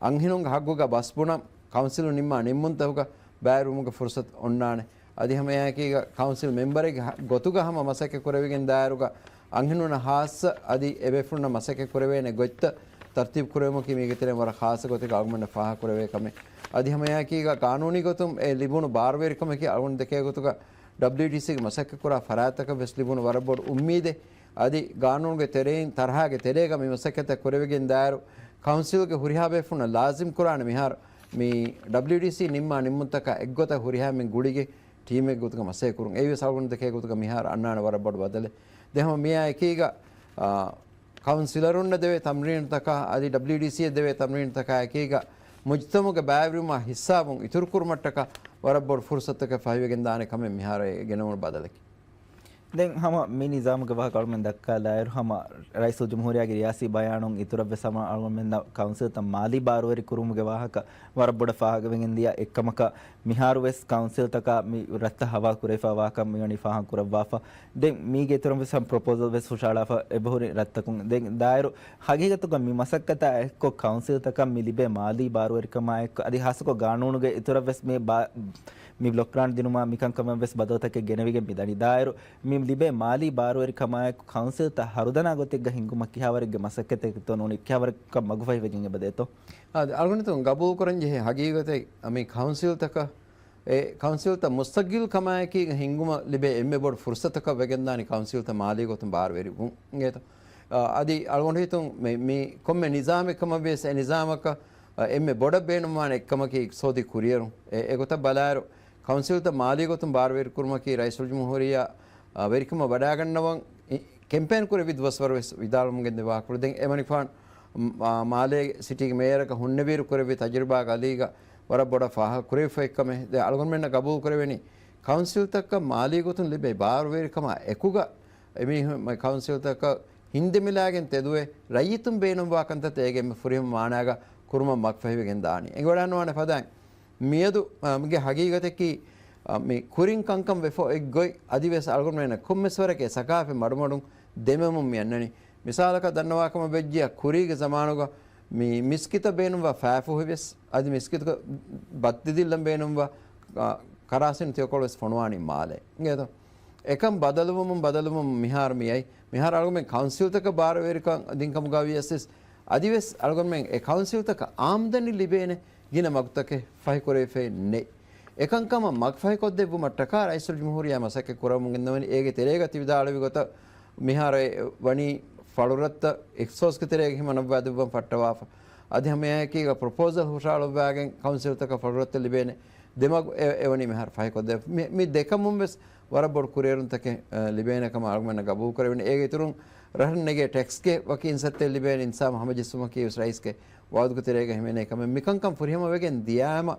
އަންހެނުންގެ ހައްގުގަ ބަސް ބުނަން ކައުންސިލުން ނިންމާ ނިންމުންތަކުގަ ބައިވެރިވުމުގެ ފުރުސަތު އޮންނާނެ. އަދި ހަމައެއާއެކީގަ ކައުންސިލް މެމްބަރެއްގެ ހަ-، ގޮތުގަ ހަމަ މަސައްކަތް ކުރެވިގެން ދާއިރުގަ އަންހެނުންނަށް ހާއްސަ އަދި އެބޭފުޅުންނަށް މަސައްކަތް ކުރެވޭނެ ގޮތްތައް ތަރްތީބު ކުރެވުމަކީ މީގެ ތެރެއިން ވަރަށް ޚާއްޞަ ގޮތެއްގަ އަޅުގަނޑަށް ފާހަގަ ކުރެވޭ ކަމެއް. އަދި ހަމައެއާއެކީގަ ގާނޫނީ ގޮތުން އެ ލިބުނު ބާރުވެރިކަމަކީ އަޅުގަނޑު ދެކޭ ގޮތުގަ ޑަބްލިއުޑީސީގެ މަސައްކަތް ކުރާ ފަރާތްތަކަށް ވެސް ލިބުނު ވަރަށް ބޮޑު އުއްމީދެއް. އަދި ގާނޫނުގެ ތެރެއިން ތަރަހާގެ ތެރޭގަ މި މަސައްކަތްތައް ކުރެވިގެން ދާއިރު ކައުންސިލްގެ ހުރިހާ ބޭފުޅުންނަށް ލާޒިމް ކުރާނެ މިހާރު މި ޑަބްލިއުޑީސީ ނިންމާ ނިންމުންތަކާ އެއްގޮތަށް ހުރިހާ މި ގުޅިގެން ޓީމެއް ގޮތުގަ މަސައްކަތް ކުރުން. އެއީވެސް އަޅުގަނޑު ދެކޭ ގޮތުގަ މިހާރު އަންނާނެ ވަރަށް ބޮޑު ބަދަލެއް. ދެން ހަމަ މިއާ އެކީގަ، އާ، ކައުންސިލަރުންނަށް ދެވޭ ތަމްރީނުތަކާ އަދި ޑަބްލިއުޑީސީއަށް ދެވޭ ތަމްރީނުތަކާ އެކީގަ މުޖްތަމަޢުގެ ބައިވެރިވުމާ ހިއްސާވުން އިތުރުކުރުމަށްޓަކާ ވަރަށް ބޮޑު ފުރުސަތުތަކެއް ފަހިވެގެން ދާނެ ކަމެއް މިހާރު އެ ގެނެވުނު ބަދަލަކީ. ދެން ހަމަ މި ނިޒާމުގެ ވާހަކަ އަޅުމެން ދައްކާލާއިރު، ހަމަ ރައީސުލްޖުމްހޫރިއްޔާގެ ރިޔާސީ ބަޔާނުން އިތުރަށްވެސް ހަމަ އަޅުމެންނަށް ކައުންސިލްތައް މާލީ ބާރުވެރި ކުރުމުގެ ވާހަކަ ވަރަށް ބޮޑަށް ފާހަގަވެގެން ދިޔަ އެއްކަމަކަށް، މިހާރު ވެސް ކައުންސިލްތަކާ މި ރަށްތައް ހަވާލު ކުރެވިފައިވާކަން މިވަނީ ފާހަގަ ކުރައްވާފަ. ދެން މީގެ އިތުރުން ވެސް ހަމަ ޕްރޮޕޯސަލް ވެސް ހުށަހަޅާފަ އެބަހުރި ރަށްތަކުން. ދެން ދާއިރު ހަގީގަތުގަ މި މަސައްކަތާ އެއްކޮށް ކައުންސިލްތަކަށް މި ލިބޭ މާލީ ބާރުވެރިކަމާ އެއްކޮށް، އަދި ހާއްސަކޮށް ގާނޫނުގެ އިތުރަށް ވެސް މި ބާ-، މި ބްލޮކް ގްރާންޓް ދިނުމާ މިކަންކަމަށް ވެސް ބަދަލުތަކެއް ގެނެވިގެން މިދަނީ. ދާއިރު މި ލިބޭ މާލީ ބާރުވެރިކަމާއެކު ކައުންސިލްތައް ހަރުދަނާ ގޮތެއްގަ ހިންގުމަށް ކިހާވަރެއްގެ މަސައްކަތެއްތޯ ނޫނީ، ކިހާވަރަކަށް މަގުފަހިވެގެން އެބަދޭތޯ؟ އާދެ، އަޅުގަނޑު ގަބޫލުކުރަން ޖެހޭ ހަގީގަތެއް، މި ކައުންސިލްތަކަށް، އެ ކައުންސިލްތައް މުސްތަގިލް ކަމާއެކީގަ ހިންގުމަށް ލިބޭ އެންމެ ބޮޑު ފުރުސަތަކަށް ވެގެންދާނީ ކައުންސިލްތައް މާލީ ގޮތުން ބާރުވެރިވުން. އިނގޭތޯ؟ އާ، އަދި އަޅުގަނޑު ހިތުން މި، މި ކޮންމެ ނިޒާމެއް ކަމަށް ވިޔަސް އެ ނިޒާމަކަށް އެންމެ ބޮޑަށް ބޭނުންވާނެ އެއްކަމަކީ އިޤްތިޞާދީ ކުރިއެރުން. އެ، އެގޮތަށް ބަލާއިރު، ކައުންސިލްތައް މާލީ ގޮތުން ބާރުވެރިކުރުމަކީ ރައީސުލްޖުމްހޫރިއްޔާ، އާ، ވެރިކަމަށް ވަޑައިގަންނަވަން އި-، ކެމްޕޭން ކުރެއްވި ދުވަސްވަރު ވެސް ވިދާޅުވަމުން ގެންދެވި ވާހަކަފުޅު. ދެން އެމަނިކުފާނު، މާ-، މާލޭ ސިޓީގެ މޭޔަރަކަށް ހުންނެވިއިރު ކުރެއްވި ތަޖުރިބާގެ އަލީގަ ވަރަށް ބޮޑަށް ފާހަގަ ކުރެވިފަ އެއްކަމެއް. ދެން އަޅުގަނޑުމެންނަށް ގަބޫލު ކުރެވެނީ، ކައުންސިލްތަކަށް މާލީ ގޮތުން ލިބޭ ބާރުވެރިކަމާ އެކުގަ އެމީހުން ކައުންސިލްތަކަށް ހިންދެމިލާގެން ތެދުވެ، ރައްޔިތުން ބޭނުންވާ ކަންތައްތައް އޭގެ އެންމެ ފުރިހަމަ މާނާގަ ކުރުމަށް މަގުފަހިވެގެން ދާނީ. އެނގިވަޑައިނުވާނެ ފަދައިން، މިއަދު، އާ، މީގެ ހަގީގަތަކީ، އާ، މި ކުރިން ކަންކަން ވެފަ އޮތް ގޮތް އަދިވެސް އަޅުގަނޑުމެންނަށް ކޮންމެސް ވަރަކަށް ސަގާފަތް މަޑުމަޑުން ދެމެމުން މި އަންނަނީ. މިސާލަކަށް ދަންނަވާކަމަށް ވެއްޖިޔާ ކުރީގެ ޒަމާނުގަ މި މިސްކިތަށް ބޭނުންވާ ފައިފުހި ވެސް އަދި މިސްކިތުގަ ބައްތިދިއްލަން ބޭނުންވާ، އާ، ކަރާސިން ތިޔަކޮޅު ވެސް ފޮނުވާނީ މާލެ. އިނގޭތޯ؟ އެކަން ބަދަލުވަމުން ބަދަލުވަމުން މިހާރު މިއައީ. މިހާރު އަޅުގަނޑުމެން ކައުންސިލްތަކަށް ބާރުވެރިކަން ދިންކަމުގަ ވިޔަސް އަދިވެސް އަޅުގަނޑުމެން އެ ކައުންސިލްތަކަށް އާމްދަނީ ލިބޭނެ ގިނަ މަގުތަކެއް ފަހިކުރެވިފައެއް ނެތް. އެކަންކަމަށް މަގުފަހިކޮށްދެއްވުމަށްޓަކާ ރައީސުލްޖުމްހޫރިއްޔާ މަސައްކަތް ކުރަމުން ގެންދަވަނީ. އޭގެ ތެރޭގަ ތި ވިދާޅުވި ގޮތަށް މިހާރު އެ ވަނީ ފަޅުރަށްތައް އިޚްތިޞާޞްގެ ތެރޭގަ ހިމަނައްވާދެއްވަން ފައްޓަވާފަ. އަދި ހަމައެކީގަ ޕްރޮޕޯސަލް ހުށަހަޅުއްވާގެން ކައުންސިލްތަކަށް ފަޅުރަށްތައް ލިބޭނެ ދެމަގު އެ، އެވަނީ މިހާރު ފަހިކޮށްދެ. މި، މި ދެކަމުން ވެސް ވަރަށް ބޮޑު ކުރިއެރުންތަކެއް، އަ، ލިބޭނެ ކަމަށް އަޅުގަނޑަށް ގަބޫލު ކުރެވެނީ. އޭގެ އިތުރުން ރަށަށް ނެގޭ ޓެކްސްގެ ވަކި އިންސައްތައެއް ލިބޭނެ އިންސާމު ހަމަޖެއްސުމަކީ ވެސް ރައީސްގެ ވައުދުގެ ތެރޭގަ ހިމެނޭ ކަމެއް. މިކަންކަން ފުރިހަމަ ވެގެން ދިޔާމަ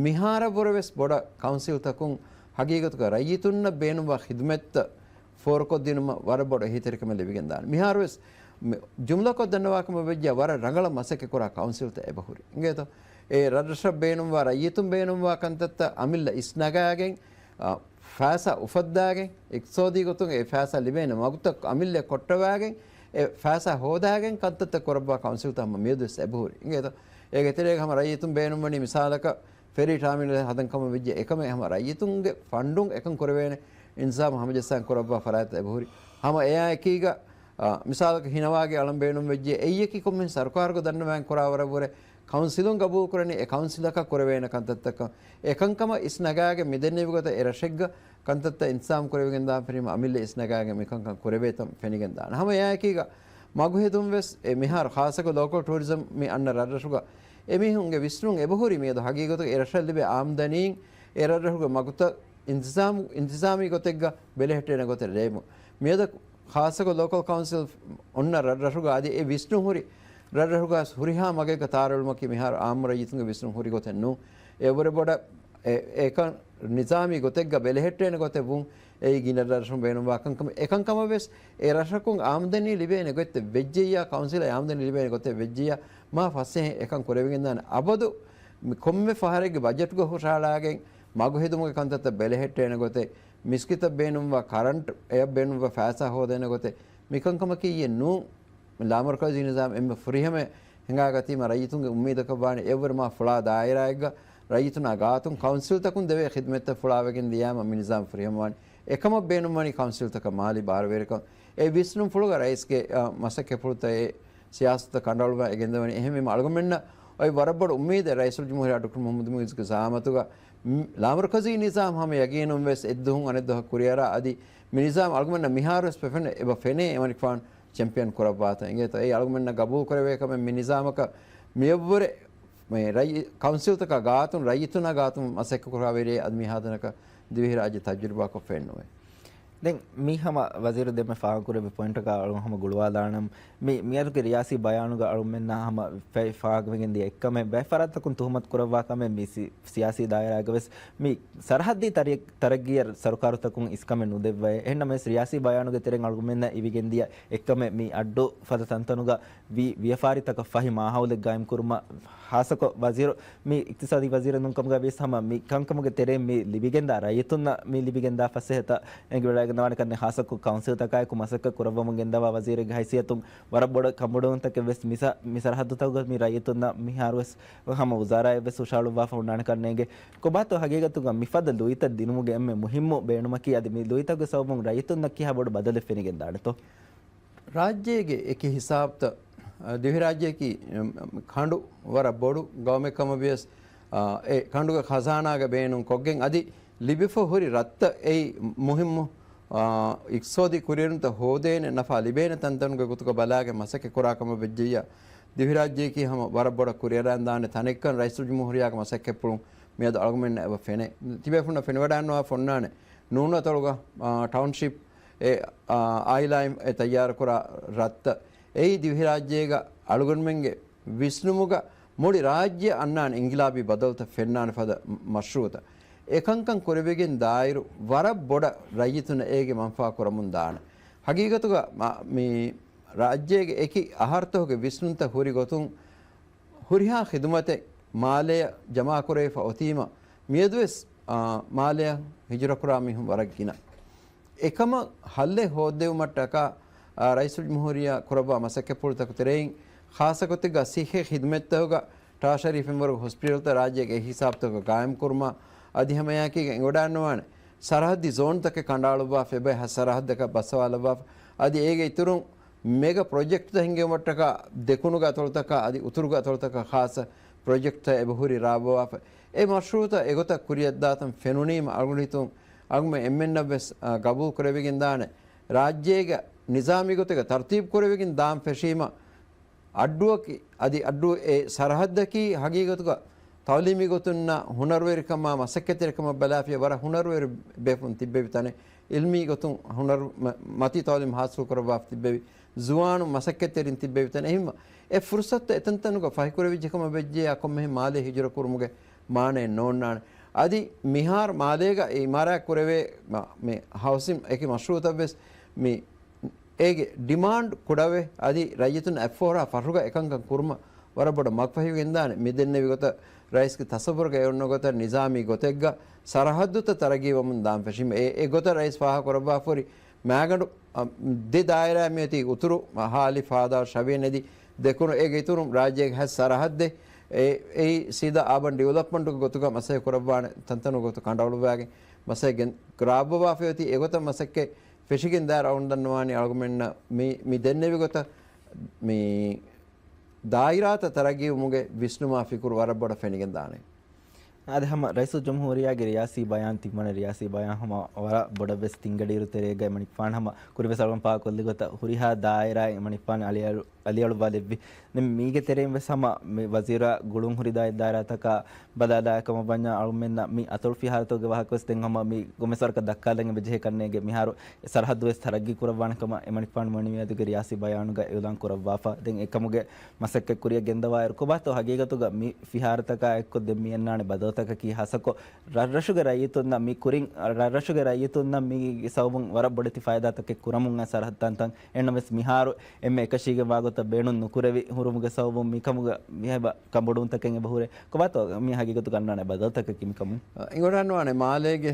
މިހާރަށްވުރެ ވެސް ބޮޑަށް ކައުންސިލްތަކުން ހަގީގަތުގަ ރައްޔިތުންނަށް ބޭނުންވާ ޚިދުމަތްތައް ފޯރުކޮށްދިނުމަށް ވަރަށް ބޮޑު އެހީތެރިކަމެއް ލިބިގެންދާނެ. މިހާރުވެސް މި-، ޖުމްލަކޮށް ދަންނަވާކަމަށް ވެއްޖެ ވަރަށް ރަނގަޅަށް މަސައްކަތްކުރާ ކައުންސިލްތައް އެބަހުރި. އިނގޭތޯ؟ އެ ރަށްރަށަށް ބޭނުންވާ ރައްޔިތުން ބޭނުންވާ ކަންތައްތައް އަމިއްލަ އިސްނަގާގެން، އަ، ފައިސާ އުފައްދާގެން، އިޤްތިޞާދީ ގޮތުން އެ ފައިސާ ލިބޭނެ މަގުތައް އަމިއްލަ ކޮށްޓަވާގެން، އެ ފައިސާ ހޯދާގެން ކަންތައްތައް ކުރައްވާ ކައުންސިލްތައް ހަމަ މިއަދުވެސް އެބަހުރި. އިނގޭތޯ؟ އޭގެ ތެރޭގަ ހަމަ ރައްޔިތުން ބޭނުންވަނީ މިސާލަކަށް ފެރީ ޓާމިނަލެއް ހަދަން ކަމަށް ވެއްޖެ އެކަމެއް ހަމަ ރައްޔިތުންގެ ފަންޑުން އެކަން ކުރެވޭނެ އިންތިޒާމު ހަމަޖައްސާން ކުރައްވާ ފަރާތްތައް އެބަހުރި. ހަމަ އެއާ އެކީގަ، އާ، މިސާލަކަށް ހިނަވާގެ އަޅަން ބޭނުން ވެއްޖެ އެއީ އެކި ކޮންމެހެން ސަރުކާރުގަ ދަންނަވާން ކުރާ ވަރަށްވުރެ ކައުންސިލުން ގަބޫލު ކުރަނީ އެ ކައުންސިލަކަށް ކުރެވޭނެ ކަންތައްތަކަށް. އެކަންކަމަށް އިސްނަގާގެން މިދެންނެވި ގޮތަށް އެ ރަށެއްގަ ކަންތައްތައް އިންތިޒާމް ކުރެވިގެން ދާން ފެނީމަ އަމިއްލަ އިސްނަގާގެން މިކަންކަން ކުރެވޭތަން ފެނިގެން ދާނެ. ހަމަ އެއާއެކީގަ މަގުހެދުން ވެސް އެ މިހާރު ޚާއްޞަކޮށް ލޯކަލް ޓޫރިޒަމް މި އަންނަ ރަށްރަށުގަ އެމީހުންގެ ވިސްނުން އެބަހުރި މިއަދު ހަގީގަތުގަ އެ ރަށަށް ލިބޭ އާމްދަނީން އެ ރަށްރަށުގެ މަގުތައް އިންތިޒާމު، އިންތިޒާމީ ގޮތެއްގަ ބެލެހެއްޓޭނެ ގޮތެއް ރޭމު. މިއަދު ޚާއްޞަކޮށް ލޯކަލް ކައުންސިލް އޮންނަ ރަށްރަށުގަ އަދި އެ ވިސްނުން ހުރި ރަށްރަށުގަ ހުރިހާ މަގެއްގަ ތާރައިލުމަކީ މިހާރު އާއްމު ރައްޔިތުންގެ ވިސްނުން ހުރި ގޮތެއް ނޫން. އެއަށްވުރެ ބޮޑަށް އެ، އެކަން ނިޒާމީ ގޮތެއްގަ ބެލެހެއްޓޭނެ ގޮތެއް ވުން އެއީ ގިނަ ރަށްރަށުން ބޭނުންވާ ކަންކަމެއް. އެކަންކަމަށް ވެސް އެ ރަށަކުން އާމްދަނީ ލިބޭނެ ގޮތެއް ވެއްޖެއްޔާ، ކައުންސިލަށް އާމްދަނީ ލިބޭނެ ގޮތެއް ވެއްޖެއްޔާ، މާ ފަސޭހައިން އެކަން ކުރެވިގެންދާނެ. އަބަދު މި ކޮންމެ ފަހަރެއްގެ ބަޖެޓުގަ ހުށަހަޅާގެން މަގުހެދުމުގެ ކަންތައްތައް ބެލެހެއްޓޭނެ ގޮތެއް، މިސްކިތަށް ބޭނުންވާ ކަރަންޓް އެއަށް ބޭނުންވާ ފައިސާ ހޯދޭނެ ގޮތެއް، މިކަންކަމަކީ އެއް ނޫން. ލާމަރުކަޒީ ނިޒާމް އެންމެ ފުރިހަމަ ހިނގާގަތީމަ ރައްޔިތުންގެ އުއްމީދަކަށް ވާނެ. އެއަށްވުރެ މާ ފުޅާ ދާއިރާއެއްގަ ރައްޔިތުންނާ ގާތުން ކައުންސިލްތަކުން ދެވޭ ޚިދުމަތްތައް ފުޅާވެގެން ދިޔާމަ މި ނިޒާމް ފުރިހަމަވާނެ. އެކަމަށް ބޭނުންވަނީ ކައުންސިލްތަކަށް މާލީ ބާރުވެރިކަން. އެ ވިސްނުންފުޅުގަ ރައީސްގެ، އަ، މަސައްކަތްޕުޅުތައް އެ ސިޔާސަތުތައް ކަނޑައަޅުވާ ގެންދަވަނީ. އެހެންވީމަ އަޅުގަނޑުމެންނަށް އޮތް ވަރަށް ބޮޑު އުއްމީދެއް ރައީސުލްޖުމްހޫރިއްޔާ ޑޮކްޓަރ މުޙައްމަދު މުޢިއްޒުގެ ޒަޢާމަތުގަ މް، ލާމަރުކަޒީ ނިޒާމް ހަމަ ޔަގީނުން ވެސް އެއްދުވަހުން އަނެއްދުވަހަށް ކުރިއަރާ އަދި މި ނިޒާމް އަޅުގަނޑުމެންނަށް މިހާރުވެސް ފެނެ، އެބަ ފެނޭ އެމަނިކުފާނު ޗެމްޕިއަން ކުރައްވާތަން އިނގޭތޯ. އެއީ އަޅުގަނޑުމެންނަށް ގަބޫލު ކުރެވޭ ކަމެއް. މި ނިޒާމަކަށް މިއަށްވުރެ މި ރައްޔި-، ކައުންސިލްތަކާ ގާތުން ރައްޔިތުންނާ ގާތުން މަސައްކަތް ކުރާ ވެރިއެއް އަދި މިހާތަނަކަށް ދިވެހިރާއްޖެ ތަޖުރިބާކޮށް ފެންނުވޭ. ދެން މީ ހަމަ ވަޒީރު ދެންމެ ފާހަގަކުރެއްވި ޕޮއިންޓަކާ އަޅު ހަމަ ގުޅުވާލާނަން. މި، މިއަދުގެ ރިޔާސީ ބަޔާނުގަ އަޅުމެންނާ ހަމަ ފެ-، ފާހަގަވެގެން ދިޔަ އެއްކަމެއް ބައެއް ފަރާތްތަކުން ތުހުމަތު ކުރައްވާ ކަމެއް މި ސި-، ސިޔާސީ ދާއިރާގަ ވެސް މި ސަރަހައްދީ ތަރި-، ތަރައްގީއަށް ސަރުކާރުތަކުން އިސްކަމެއް ނުދެއްވައޭ. އެހެންނަމަވެސް ރިޔާސީ ބަޔާނުގެ ތެރެއިން އަޅުގަނޑުމެންނަށް އިވިގެންދިޔަ އެއްކަމެއް މި އައްޑޫ ފަދަ ތަންތަނުގަ ވި-، ވިޔަފާރިތަކަށް ފަހި މާހައުލެއް ގާއިމްކުރުމަށް ހާއްސަކޮށް ވަޒީރު މި އިޤްތިޞާދީ ވަޒީރެއް ނޫންކަމުގަ ވިޔަސް ހަމަ މި ކަންކަމުގެ ތެރެއިން މި ލިބިގެންދާ ރައްޔިތުންނަށް މި ލިބިގެންދާ ފަސޭހަތައް އެނގިވަޑައިގަންނަވާނެ ކަންނެ ހާއްސަކޮށް ކައުންސިލްތަކާއެކު މަސައްކަތް ކުރައްވަމުން ގެންދަވާ ވަޒީރެއްގެ ހައިސިއްޔަތުން ވަރަށް ބޮޑަށް ކަނބޮޑުވުންތަކެއް ވެސް މި ސަ-، މި ސަރަހައްދުތަކުގަ މި ރައްޔިތުންނަށް މިހާރުވެސް ހަމަ ވުޒާރާއެއް ވެސް ހުށަހަޅުއްވާފަ ހުންނާނެ ކަންނޭނގެ. ކޮބާތޯ ހަގީގަތުގަ މިފަދަ ލުއިތައް ދިނުމުގެ އެންމެ މުހިއްމު ބޭނުމަކީ އަދި މި ލުއިތަކުގެ ސަބަބުން ރައްޔިތުންނަށް ކިހާ ބޮޑު ބަދަލެއް ފެނިގެންދާނެތޯ؟ ރާއްޖޭގެ އެކި ހިސާބުތައް، އަ، ދިވެހިރާއްޖެއަކީ، އެ، ކަނޑު ވަރަށް ބޮޑު ގައުމެއް ކަމަށް ވިޔަސް، އަ، އެ ކަނޑުގެ ޚަޒާނާގެ ބޭނުން ކޮށްގެން އަދި ލިބިފަ ހުރި ރަށްތައް އެއީ މުހިއްމު، އާ، އިޤްތިޞާދީ ކުރިއެރުންތައް ހޯދޭނެ ނަފާ ލިބޭނެ ތަންތަނުގެ ގޮތުގަ ބަލާގެން މަސައްކަތް ކުރާ ކަމަށް ވެއްޖެއްޔާ، ދިވެހިރާއްޖެއަކީ ހަމަ ވަރަށް ބޮޑަށް ކުރިއަރަން ދާނެ ތަނެއްކަން ރައީސުލްޖުމްހޫރިއްޔާގެ މަސައްކަތްޕުޅުން މިއަދު އަޅުގަމެންނަށް އެބަ ފެނޭ. ތިބޭފުންނަށް ފެނިވަޑައިގަންނަވާފަ އޮންނާނެ. ނޫނު އަތޮޅުގަ، އާ، ޓައުންޝިޕް އެ، އާ، އާއިލާއިން އެ ތައްޔާރުކުރާ ރަށްތައް އެއީ ދިވެހިރާއްޖޭގަ އަޅުގަނޑުމެންގެ ވިސްނުމުގަ މުޅި ރާއްޖެ އަންނާނެ އިންގިލާބީ ބަދަލުތައް ފެންނާނެ ފަދަ މަޝްރޫޢުތައް. އެކަންކަން ކުރެވިގެން ދާއިރު ވަރަށް ބޮޑަށް ރައްޔިތުންނަށް އޭގެ މަންފާ ކުރަމުން ދާނެ. ހަގީގަތުގަ މަ-، މި ރާއްޖޭގެ އެކި އަހަރުތަކުގެ ވިސްނުންތައް ހުރި ގޮތުން ހުރިހާ ޚިދުމަތެއް މާލެއަށް ޖަމާކުރެވިފަ އޮތީމަ، މިއަދުވެސް، އާ، މާލެއަށް ހިޖުރަކުރާ މީހުން ވަރަށް ގިނަ. އެކަމަށް ހައްލެއް ހޯއްދެވުމަށްޓަކާ، އާ، ރައީސުލްޖުމްހޫރިއްޔާ ކުރައްވާ މަސައްކަތްޕުޅުތަކުގެ ތެރެއިން، ޚާއްޞަކޮށް ތިގާ ސިއްހީ ޚިދުމަތްތަކުގަ ޓާޝަރީ ފެންވަރުގެ ހޮސްޕިޓަލްތައް ރާއްޖޭގެ އެކި ހިސާބުތަކުގަ ގާއިމްކުރުމާ އަދި ހަމައެއާއެކީގަ އެނގިވަޑައިގަންނަވާނެ ސަރަހައްދީ ޒޯންތަކެއް ކަނޑައަޅުއްވާފަ، އެބައި ހަ-، ސަރަހައްދަކަށް ބައްސަވާލައްވާފަ، އަދި އޭގެ އިތުރުން މެގަ ޕްރޮޖެކްޓްތައް ހިންގެވުމަށްޓަކާ ދެކުނުގެ އަތޮޅުތަކާ އަދި އުތުރުގެ އަތޮޅުތަކަށް ޚާއްޞަ ޕްރޮޖެކްޓްތައް އެބަހުރި ރާވަވާފަ. އެ މަޝްރޫޢުތައް އެގޮތަށް ކުރިއަށްދާތަން ފެނުނީމަ އަޅުގަނޑު ހިތުން އަޅުގަނޑު އެންމެންނަށްވެސް، އާ، ގަބޫލު ކުރެވިގެންދާނެ. ރާއްޖޭގަ ނިޒާމީ ގޮތެއްގަ ތަރުތީބު ކުރެވިގެން ދާން ފެށީމަ، އައްޑޫއަކީ، އަދި އައްޑޫ އެ ސަރަހައްދަކީ ހަގީގަތުގަ ތައުލީމީ ގޮތުންނަށް ހުނަރުވެރިކަމާ މަސައްކަތްތެރިކަމަށް ބަލާފިޔަ ވަރަށް ހުނަރުވެރި ބޭފުޅުން ތިއްބެވި ތަނެއް، އިލްމީ ގޮތުން ހުނަރު މަ-، މަތީ ތައުލީމް ހާސިލް ކުރައްވާފަ ތިއްބެވި ޒުވާނުން މަސައްކަތްތެރިން ތިއްބެވި ތަނެއް. އެހެންވީމަ، އެ ފުރުސަތުތައް އެތަންތަނުގަ ފަހިކުރެވިއްޖެ ކަމަށް ވެއްޖެޔާ ކޮންމެހެން މާލެ ހިޖުރަކުރުމުގެ މާނައެއް ނޯންނާނެ. އަދި މިހާރު މާލޭގަ އިމާރާތް ކުރެވޭ މަ-، މި ހައުސިން އެކި މަޝްރޫޢުތައްވެސް މި އޭގެ ޑިމާންޑް ކުޑަވެ، އަދި ރައްޔިތުން އެއްފަހަރާ ފަށުގަ އެކަންކަން ކުރުމަށް ވަރަށް ބޮޑަށް މަގުފަހިވެގެންދާނެ. މި ދެންނެވި ގޮތަށް ރައީސްގެ ތަސައްވުރުގަ އެ އޮންނަ ގޮތަށް ނިޒާމީ ގޮތެއްގަ ސަރަހައްދުތައް ތަރައްގީވަމުން ދާން ފެށީމަ، އެ، އެ ގޮތަށް ރައީސް ފާހަގަކުރައްވާފަހުރި މާގަނޑު، އަ، ދެ ދާއިރާ މިއޮތީ އުތުރު ހާލި ފާދާ ޝަވިޔަން އެދި ދެކުނު އޭގެ އިތުރުން ރާއްޖޭގެ ހަތް ސަރަހައްދެއް އެ، އެއީ ސީދާ އާބަން ޑިވެލޮޕްމަންޓުގެ ގޮތުގަ މަސައްކަތް ކުރައްވާނެ ތަންތަނުގެ ގޮތު ކަނޑައަޅުއްވާގެން މަސައްކަތް ގެން ރާވަވާފައި އޮތީ. އެގޮތަށް މަސައްކަތް ފެށިގެން ދާއިރު އަޅުގަނޑު ދަންނަވާނީ އަޅުގަމެންނަށް މި، މި ދެންނެވި ގޮތަށް މި ދާއިރާތައް ތަރައްގީވުމުގެ ވިސްނުމާ ފިކުރު ވަރަށް ބޮޑަށް ފެނިގެން ދާނެ. އަދި ހަމަ ރައީސުލްޖުމްހޫރިއްޔާގެ ރިޔާސީ ބަޔާން ތިންވަނަ ރިޔާސީ ބަޔާން ހަމަ ވަރަށް ބޮޑަށް ވެސް ތިންގަޑިއިރު ތެރޭގަ އެމަނިކުފާނު ހަމަ ކުރިން ވެސް އަޅުގަނޑު ފާހަގަކޮށްލި ގޮތަށް ހުރިހާ ދާއިރާއެއް އެމަނިކުފާނު އަލިއަޅު، އަލިއަޅުއްވާލެއްވި. ދެން މީގެ ތެރެއިން ވެސް ހަމަ މި ވަޒީރާ ގުޅުން ހުރި ދާއިރާތަކާ ބަލާލާ ކަމަށް ވަންޏާ އަޅުމެންނަށް މި އަތޮޅު ފިހާރަތަކުގެ ވާހަކަ ވެސް ދެން ހަމަ މި ގޮމެސް ވަރަކަށް ދައްކާލަން އެބަޖެހޭ ކަންނޭނގެ މިހާރު ސަރަހައްދު ވެސް ތަރައްގީ ކުރައްވާނެ ކަމަށް އެމަނިކުފާނު މިވަނީ މިއަދުގެ ރިޔާސީ ބަޔާނުގަ އިޢުލާން ކުރައްވާފަ. ދެން އެކަމުގެ މަސައްކަތް ކުރިއަށް ގެންދަވާއިރު، ކޮބާތޯ ހަގީގަތުގަ މި ފިހާރަތަކާ އެއްކޮށް ދެން މި އަންނާނެ ބަދަލުތަކަކީ ހާއްސަކޮށް ރަށްރަށުގެ ރައްޔިތުންނަށް މި ކުރިން، ރަށްރަށުގެ ރައްޔިތުންނަށް މީގެ ސަބަބުން ވަރަށް ބޮޑެތި ފައިދާތަކެއް ކުރަމުން އައި ސަރަހައްދު ތަންތަން. އެހެންނަމަވެސް މިހާރު އެންމެ އެކަށީގެންވާ ގޮތަށް ބޭނުން ނުކުރެވި ހުރުމުގެ ސަބަބުން މިކަމުގަ މިހެބަ ކަނބޮޑުވުންތަކެއް އެބަހުރޭ. ކޮބާތޯ މި ހަގީގަތުގަ އަންނާނެ ބަދަލުތަކަކީ މިކަމުން؟ އަ، އިނގޮޑާންވާނެ މާލޭގެ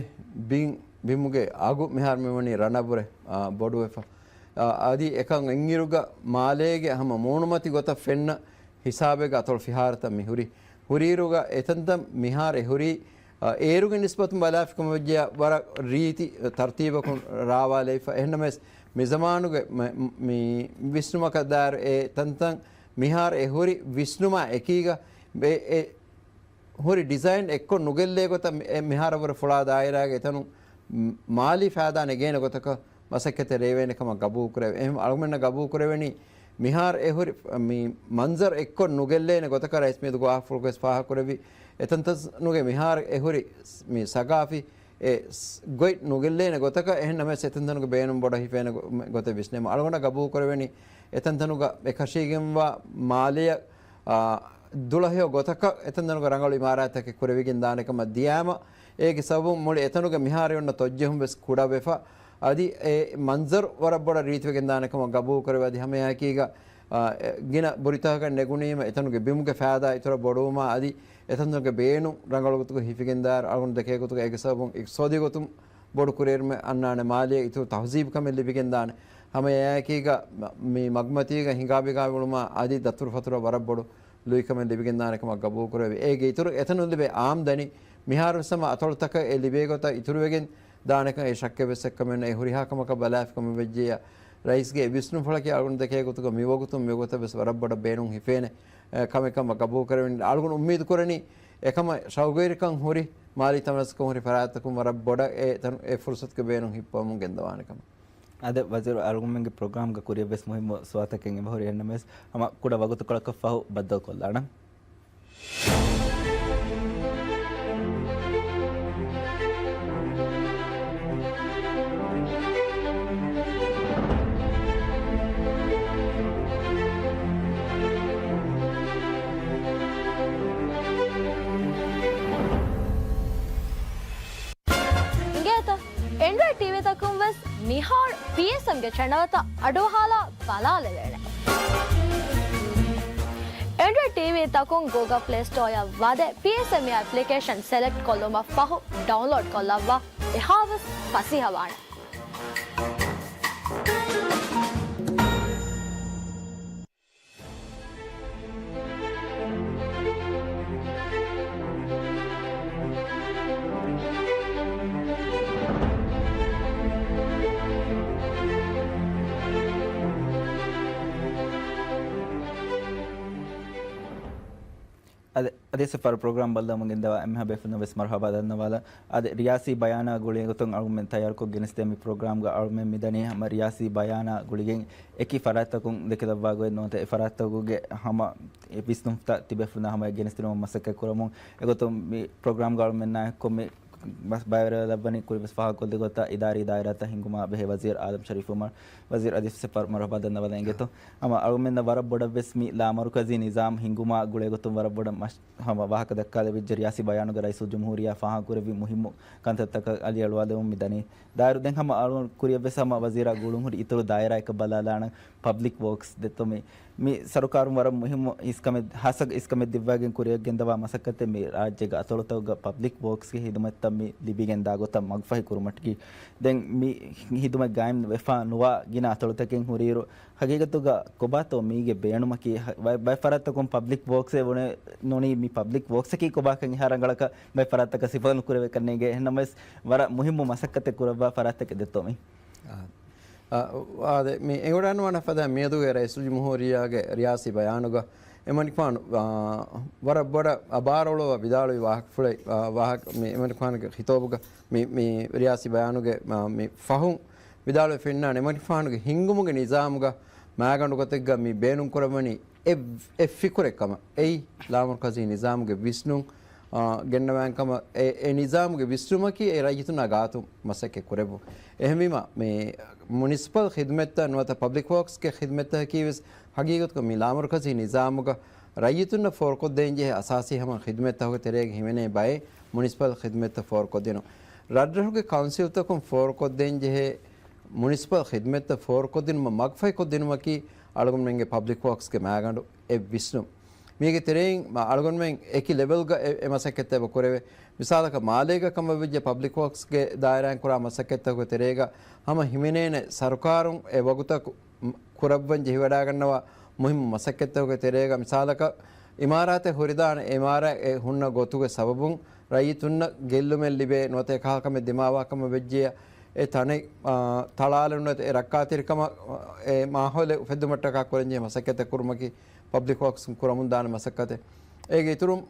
ބިން، ބިމުގެ އަގު މިހާރު މިވަނީ ރަނަބުރެ، އާ، ބޮޑުވެފަ. އާ، އަދި އެކަން އިންއިރުގަ މާލޭގެ ހަމަ މޫނުމަތި ގޮތަށް ފެންނަ ހިސާބެއްގަ އަތޮޅު ފިހާރަތައް މިހުރި. ހުރިއިރުގަ އެތަންތަން މިހާރު އެހުރީ އ، އޭރުގެ ނިސްބަތުން ބަލާފިކަމަށް ވެއްޖެޔާ ވަރަށް ރީތި ތަރުތީބަކުން ރާވާލައިފަ. އެހެންނަމަވެސް، މިޒަމާނުގެ މ-، މި ވިސްނުމަކަށް ދާއިރު އެ ތަންތަން މިހާރު އެ ހުރި ވިސްނުމާ އެކީގަ އެ، އެ ހުރި ޑިޒައިން އެއްކޮށް ނުގެއްލޭ ގޮތަށް މި-، އެ މިހާރަށްވުރެ ފުޅާ ދާއިރާގެ އެތަނުން މާލީ ފައިދާ ނެގޭނެ ގޮތަކަށް މަސައްކަތެއް ރޭވޭނެ ކަމަށް ގަބޫލުކުރެވޭ. އެހެން އަޅުގަނޑަށް ގަބޫލުކުރެވެނީ މިހާރު އެ ހުރި މި މަންޒަރު އެއްކޮށް ނުގެއްލޭނެ ގޮތަކަށް ރައީސް މިއަދު ގޮވާފުޅުގައި ފާހަގަކުރެއްވި އެތަންތަނުގެ މިހާރު އެ ހުރި މި ސަގާފީ އެ ގޮތް ނުގެއްލޭނެ ގޮތަކަށް. އެހެން ނަމަވެސް އެތަންތަނުގެ ބޭނުން ބޮޑަށް ހިފޭނެ ގޮ-، ގޮތެއް ވިސްނޭމަ. އަޅުގަނޑަށް ގަބޫލުކުރެވެނީ އެތަންތަނުގަ އެކަށީގެންވާ މާލެއަށް އާ، ދުޅަހެޔޮ ގޮތަކަށް އެތަންތަނުގަ ރަނގަޅު އިމާރާތްތަކެއް ކުރެވިގެން ދާނެ ކަމަށް ދިޔާމަ، އޭގެ ސަބަބުން މުޅި އެތަނުގެ މިހާރު އޮންނަ ތޮއްޖެހުން ވެސް ކުޑަވެފަ، އަދި އެ މަންޒަރު ވަރަށް ބޮޑަށް ރީތިވެގެން ދާނެ ކަމަށް ގަބޫލު ކުރެވޭ. އަދި ހަމައެހާއެކީގަ، އާ، އެ، ގިނަ ބުރިތަކަކަށް ނެގުނީމަ އެތަނުގެ ބިމުގެ ފައިދާ އިތުރަށް ބޮޑުވުމާ، އަދި އެތަނުގެ ބޭނުން ރަނގަޅު ގޮތުގަ ހިފިގެން ދާއިރު އަޅުގަނޑު ދެކޭ ގޮތުގަ އޭގެ ސަބަބުން އިޤްތިޞާދީ ގޮތުން ބޮޑު ކުރިއެރުމެއް އަންނާނެ، މާލެއަށް އިތުރު ތަހުޒީބު ކަމެއް ލިބިގެން ދާނެ. ހަމައެއާއެކީގަ މި މަގުމަތީގަ ހިނގާބިގާ އުޅުމާ އަދި ދަތުރުފަތުރަށް ވަރަށް ބޮޑު ލުއިކަމެއް ލިބިގެން ދާނެ ކަމަށް ގަބޫލު ކުރެވި. އޭގެ އިތުރު އެތަނުން ލިބޭ އާމްދަނީ މިހާރު ވެސް ހަމަ އަތޮޅުތަކަށް އެ ލިބޭ ގޮތަށް އިތުރުވެގެން ދާނެކަން އެ ޝައްކެއް ވެސް އެއްކަމެއް ނެތް. އެ ހުރިހާ ކަމަކަށް ބަލާފި ކަމަށް ވެއްޖެޔާ، ރައީސްގެ އެ ވިސްނުންފުޅަކީ އަޅުގަނޑު ދެކޭ ގޮތުގަ މިވަގުތުން މިވަގުތަށް ވެސް ވަރަށް ބޮޑަށް ބޭނުން ހިފޭނެ، އެ، ކަމެއް ކަމަށް ގަބޫލު ކުރެވެނީ. އަޅުގަނޑު އުއްމީދު ކުރަނީ އެކަމަށް ޝައުގުވެރިކަން ހުރި، މާލީ ތަނަވަސްކަން ހުރި ފަރާތްތަކުން ވަރަށް ބޮޑަށް އެ ތަން-، އެ ފުރުސަތުގެ ބޭނުން ހިއްޕަވަމުން ގެންދަވާނެ ކަމަށް. އާދެ، ވަޒީރު، އަޅުގަނޑުމެންގެ ޕްރޮގްރާމްގެ ކުރިއަށް ވެސް މުހިއްމު ސުވާލުތަކެއް އެބަހުރި. އެހެންނަމަވެސް، ހަމަ ކުޑަ ވަގުތުކޮޅަކަށް ފަހު ބައްދަލުކޮށްލާނަން. އިނގޭތަ؟ އެންޑްރޮއިޑް ޓީވީތަކުން ވެސް މިހާރު ޕީއެސްއެމްގެ ޗެނަލްތައް އަޑުއަހާލާ ބަލާލެވޭނެ. އެންޑްރޮއިޑް ޓީވީތަކުން ގޫގަލް ޕްލޭ ސްޓޯއަށް ވަދެ، ޕީއެސްއެމް އެޕްލިކޭޝަން ސެލެކްޓް ކޮށްލުމަށް ފަހު ޑައުންލޯޑް ކޮށްލައްވާ، އެހާވެސް ފަސޭހަވާނެ. އަދި، އަދި ސަފަރު ޕްރޮގްރާމް ބައްލަވަމުން ގެންދަވާ އެންމެހާ ބޭފުޅުންނަށް ވެސް މަރުޙަބާ ދަންނަވާލަން. އަދި ރިޔާސީ ބަޔާނާ ގުޅޭ ގޮތުން އަޅުގަނޑުމެން ތައްޔާރުކޮށް ގެނެސްދޭ މި ޕްރޮގްރާމްގަ އަޅުމެން މިދަނީ ހަމަ ރިޔާސީ ބަޔާނާ ގުޅިގެން އެކި ފަރާތްތަކުން ދެކިލައްވާ ގޮތް ނުވަތަ އެ ފަރާތްތަކުގެ ހަމަ އެ ވިސްނުންތައް ތިބޭފުޅުންނާ ހަމަޔަށް ގެނެސްދިނުމަށް މަސައްކަތް ކުރަމުން. އެގޮތުން މި ޕްރޮގްރާމްގަ އަޅުމެންނާ އެއްކޮށް މި ބަސް ބައިވެރިވެލައްވަނީ ކުރިން ވެސް ފާހަގަކޮށްލި ގޮތަށް އިދާރީ ދާއިރާތައް ހިންގުމާ ބެހޭ ވަޒީރު އާދަމް ޝަރީފް އުމަރު. ވަޒީރު އަދި ސަފަރު މަރުޙަބާ ދަންނަވާލަން އިނގޭތޯ. ހަމަ އަޅުމެންނަށް ވަރަށް ބޮޑަށް ވެސް މި ލާމަރުކަޒީ ނިޒާމް ހިންގުމާ ގުޅޭ ގޮތުން ވަރަށް ބޮޑަށް މަށް-، ހަމަ ވާހަކަ ދައްކާލެވިއްޖެ. ރިޔާސީ ބަޔާނުގަ ރައީސުލްޖުމްހޫރިއްޔާ ފާހަގަކުރެއްވި މުހިއްމު ކަންތައްތަކަށް އަލިއަޅުވާލެވުން މިދަނީ. ދާއިރު ދެން ހަމަ އަޅުގަނޑު ކުރިއަށް ވެސް ހަމަ ވަޒީރާ ގުޅުން ހުރި އިތުރު ދާއިރާއަކަށް ބަލާލާނަން. ޕަބްލިކް ވޯކްސް ދެއްތޯ މި، މި ސަރުކާރުން ވަރަށް މުހިއްމު އިސްކަމެއް، ހާއްސަ އިސްކަމެއް ދިއްވައިގެން ކުރިއަށް ގެންދަވާ މަސައްކަތެއް މި ރާއްޖޭގެ އަތޮޅުތަކުގަ ޕަބްލިކް ވޯކްސްގެ ހިދުމަތްތައް މި ލިބިގެން ދާ ގޮތަށް މަގުފަހި ކުރުމަކީ. ދެން މި ހިދުމަތް ގާއިމް ވެފަ ނުވާ ގިނަ އަތޮޅުތަކެއް ހުރިއިރު، ހަގީގަތުގަ ކޮބާތޯ މީގެ ބޭނުމަކީ؟ ހަ-، ބައެއް، ބައެއް ފަރާތްތަކުން ޕަބްލިކް ވޯކްސޭ ބުނެ ނޫނީ މި ޕަބްލިކް ވޯކްސަކީ ކޮބާކަން އެހާ ރަނގަޅަކަށް ބައެއް ފަރާތްތަކަށް ސިފަ ނުކުރެވޭ ކަންނޭނގެ. އެހެންނަމަވެސް ވަރަށް މުހިއްމު މަސައްކަތެއް ކުރައްވާ ފަރާތްތަކެއް ދެއްތޯ މީ. އާ. އާ، އާދެ، މި އެނގިވަޑައިގަންނަވާނެ ފަދަ މިއަދުގެ ރައީސުލްޖުމްހޫރިއްޔާގެ ރިޔާސީ ބަޔާނުގަ އެމަނިކުފާނު، އާ، ވަރަށް ބޮޑަށް އަ، ބާރުއަޅުއްވާ ވިދާޅުވި ވާހަކަފުޅެއް، އާ، ވާހަކަ، މި އެމަނިކުފާނުގެ ޚިޠާބުގަ މި، މި ރިޔާސީ ބަޔާނުގެ، އާ، މި ފަހުން ވިދާޅުވެ ފެންނާނެ، އެމަނިކުފާނުގެ ހިންގުމުގެ ނިޒާމުގަ މައިގަނޑު ގޮތެއްގަ މި ބޭނުންކުރައްވަނީ އެ، އެ ފިކުރެއް ކަމަށް. އެއީ ލާމަރުކަޒީ ނިޒާމުގެ ވިސްނުން، އާ، ގެންނަވާން ކަމަށް. އެ، އެ ނިޒާމުގެ ވިސްނުމަކީ އެ ރައްޔިތުންނާ ގާތުން މަސައްކަތް ކުރެއްވުން. އެހެންވީމަ، މި މުނިސިޕަލް ޚިދުމަތްތައް ނުވަތަ ޕަބްލިކް ވޯކްސްގެ ޚިދުމަތްތަކަކީ ވެސް ހަގީގަތުގަ މި ލާމަރުކަޒީ ނިޒާމުގަ ރައްޔިތުންނަށް ފޯރުކޮށްދޭންޖެހޭ އަސާސީ ހަމަ ޚިދުމަތްތަކުގެ ތެރޭގަ ހިމެނޭ ބައެއް މުނިސިޕަލް ޚިދުމަތްތައް ފޯރުކޮށްދިނުން. ރަށްރަށުގެ ކައުންސިލްތަކުން ފޯރުކޮށްދޭންޖެހޭ މުނިސިޕަލް ޚިދުމަތްތައް ފޯރުކޮށްދިނުމަށް މަގުފަހިކޮށްދިނުމަކީ އަޅުގަނޑުމެންގެ ޕަބްލިކް ވޯކްސްގެ މައިގަނޑު އެ ވިސްނުން. މީގެ ތެރެއިން މަ-، އަޅުގަނޑުމެން އެކި ލެވެލްގަ އެ، އެ މަސައްކަތްތައް އެބަ ކުރެވޭ. މިސާލަކަށް މާލޭގަ ކަމަށްވެއްޖެ ޕަބްލިކް ވޯކްސްގެ ދާއިރާއިން ކުރާ މަސައްކަތްތަކުގެ ތެރޭގަ ހަމަ ހިމެނޭނެ ސަރުކާރުން އެ ވަގުތަށް ކު-، މް-، ކުރައްވަން ޖެހިވަޑައިގަންނަވާ މުހިއްމު މަސައްކަތްތަކުގެ ތެރޭގަ މިސާލަކަށް އިމާރާތެއް ހުރިދާނެ، އެ އިމާރާތް އެ ހުންނަ ގޮތުގެ ސަބަބުން ރައްޔިތުންނަށް ގެއްލުމެއް ލިބޭ ނުވަތަ އެކަހަލަ ކަމެއް ދިމާވާ ކަމަށް ވެއްޖެޔާ، އެ ތަނެއް، އާ، ތަޅާލެވުނު ނުވަތަ އެ ރައްކާތެރިކަމަށް، އެ މާހައުލެއް އުފެއްދުމަށްޓަކާ ކުރަންޖެހޭ މަސައްކަތްތައް ކުރުމަކީ ޕަބްލިކް ވޯކްސް ކުރަމުންދާނެ މަސައްކަތެއް. އޭގެ އިތުރުން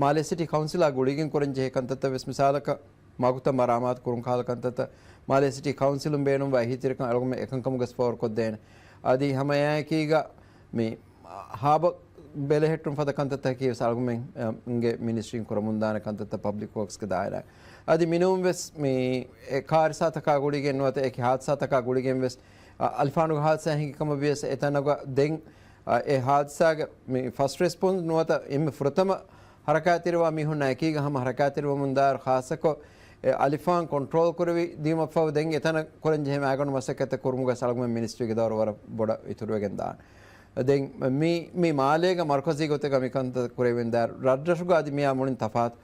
މާލޭ ސިޓީ ކައުންސިލާ ގުޅިގެން ކުރަންޖެހޭ ކަންތައްތައް ވެސް މިސާލަކަށް މަގުތައް މަރާމާތު ކުރުން ކަހަލަ ކަންތައްތައް މާލޭ ސިޓީ ކައުންސިލުން ބޭނުންވާ އެހީތެރިކަން އަޅުގަމެން އެކަންކަމުގަސް ފޯރުކޮށްދޭނެ. އަދި ހަމަ އެއާއެކީގަ މި ހާބަ ބެލެހެއްޓުން ފަދަ ކަންތައްތަކީ ވެސް އަޅުގަމެން، އަ، ގެ މިނިސްޓްރީން ކުރަމުންދާނެ ކަންތައްތައް ޕަބްލިކް ވޯކްސްގެ ދާއިރާ. އަދި މިނޫން ވެސް މި އެ ކާރިސާތަކާ ގުޅިގެން ނުވަތަ އެކި ހާދިސާތަކާ ގުޅިގެން ވެސް، އަ، އަލިފާނުގެ ހާދިސާ ހިނގި ކަމަށް ވިޔަސް އެތަނަށް ދެން، އަ، އެ ހާދިސާގެ މި ފަސްޓް ރެސްޕޮންސް ނުވަތަ އެންމެ ފުރަތަމަ ހަރަކާތްތެރިވާ މީހުންނާ އެކީގަ ހަމަ ހަރަކާތްތެރިވަމުންދާއިރު ޚާއްޞަކޮށް، އެ އަލިފާން ކޮންޓްރޯލް ކުރެވި ދިޔުމަށްފަހު ދެން އެތަނަށް ކުރަންޖެހޭ މައިގަނޑު މަސައްކަތްތައް ކުރުމުގަ އަޅުގަމެން މިނިސްޓްރީގެ ދައުރު ވަރަށް ބޮޑަށް އިތުރުވެގެން ދާނެ. ދެން މި، މި މާލޭގަ މަރުކަޒީ ގޮތެއްގަ މި ކަންތައް ކުރެވިގެންދާއިރު ރަށްރަށުގަ އަދި މިއާ މުޅިން ތަފާތު.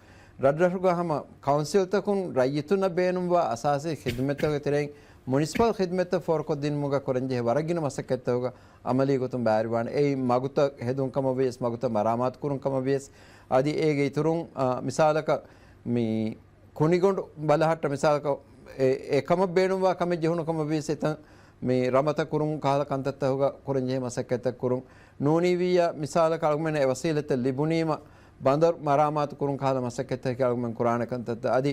ރަށްރަށުގަ ހަމަ ކައުންސިލްތަކުން ރައްޔިތުންނަށް ބޭނުންވާ އަސާސީ ޚިދުމަތްތަކުގެ ތެރެއިން މުނިސިޕަލް ޚިދުމަތްތައް ފޯރުކޮށްދިނުމުގަ ކުރަންޖެހޭ ވަރަށް ގިނަ މަސައްކަތްތަކުގަ އަމަލީ ގޮތުން ބައިވެރިވާނެ. އެއީ މަގުތައް ހެދުން ކަމަށް ވިޔަސް، މަގުތައް މަރާމާތު ކުރުން ކަމަށް ވިޔަސް، އަދި އޭގެ އިތުރުން، އާ، މިސާލަކަށް މި ކުނިގޮނޑު ބަލަހައްޓަ މިސާލަކަށް އެ، އެ ކަމަށް ބޭނުންވާ ކަމެއް ޖެހުނު ކަމަށް ވިޔަސް އެތަން މި ރަމަތައް ކުރުން ކަހަލަ ކަންތައްތަކުގަ ކުރަންޖެހޭ މަސައްކަތްތައް ކުރުން. ނޫނީވިއްޔާ މިސާލަކަށް އަޅުގަނޑަށް އެ ވަސީލަތްތައް ލިބުނީމަ ބަނދަރު މަރާމާތު ކުރުން ކަހަލަ މަސައްކަތްތަކެއް އަޅުގަނޑު ކުރާނެ ކަންތައްތައް. އަދި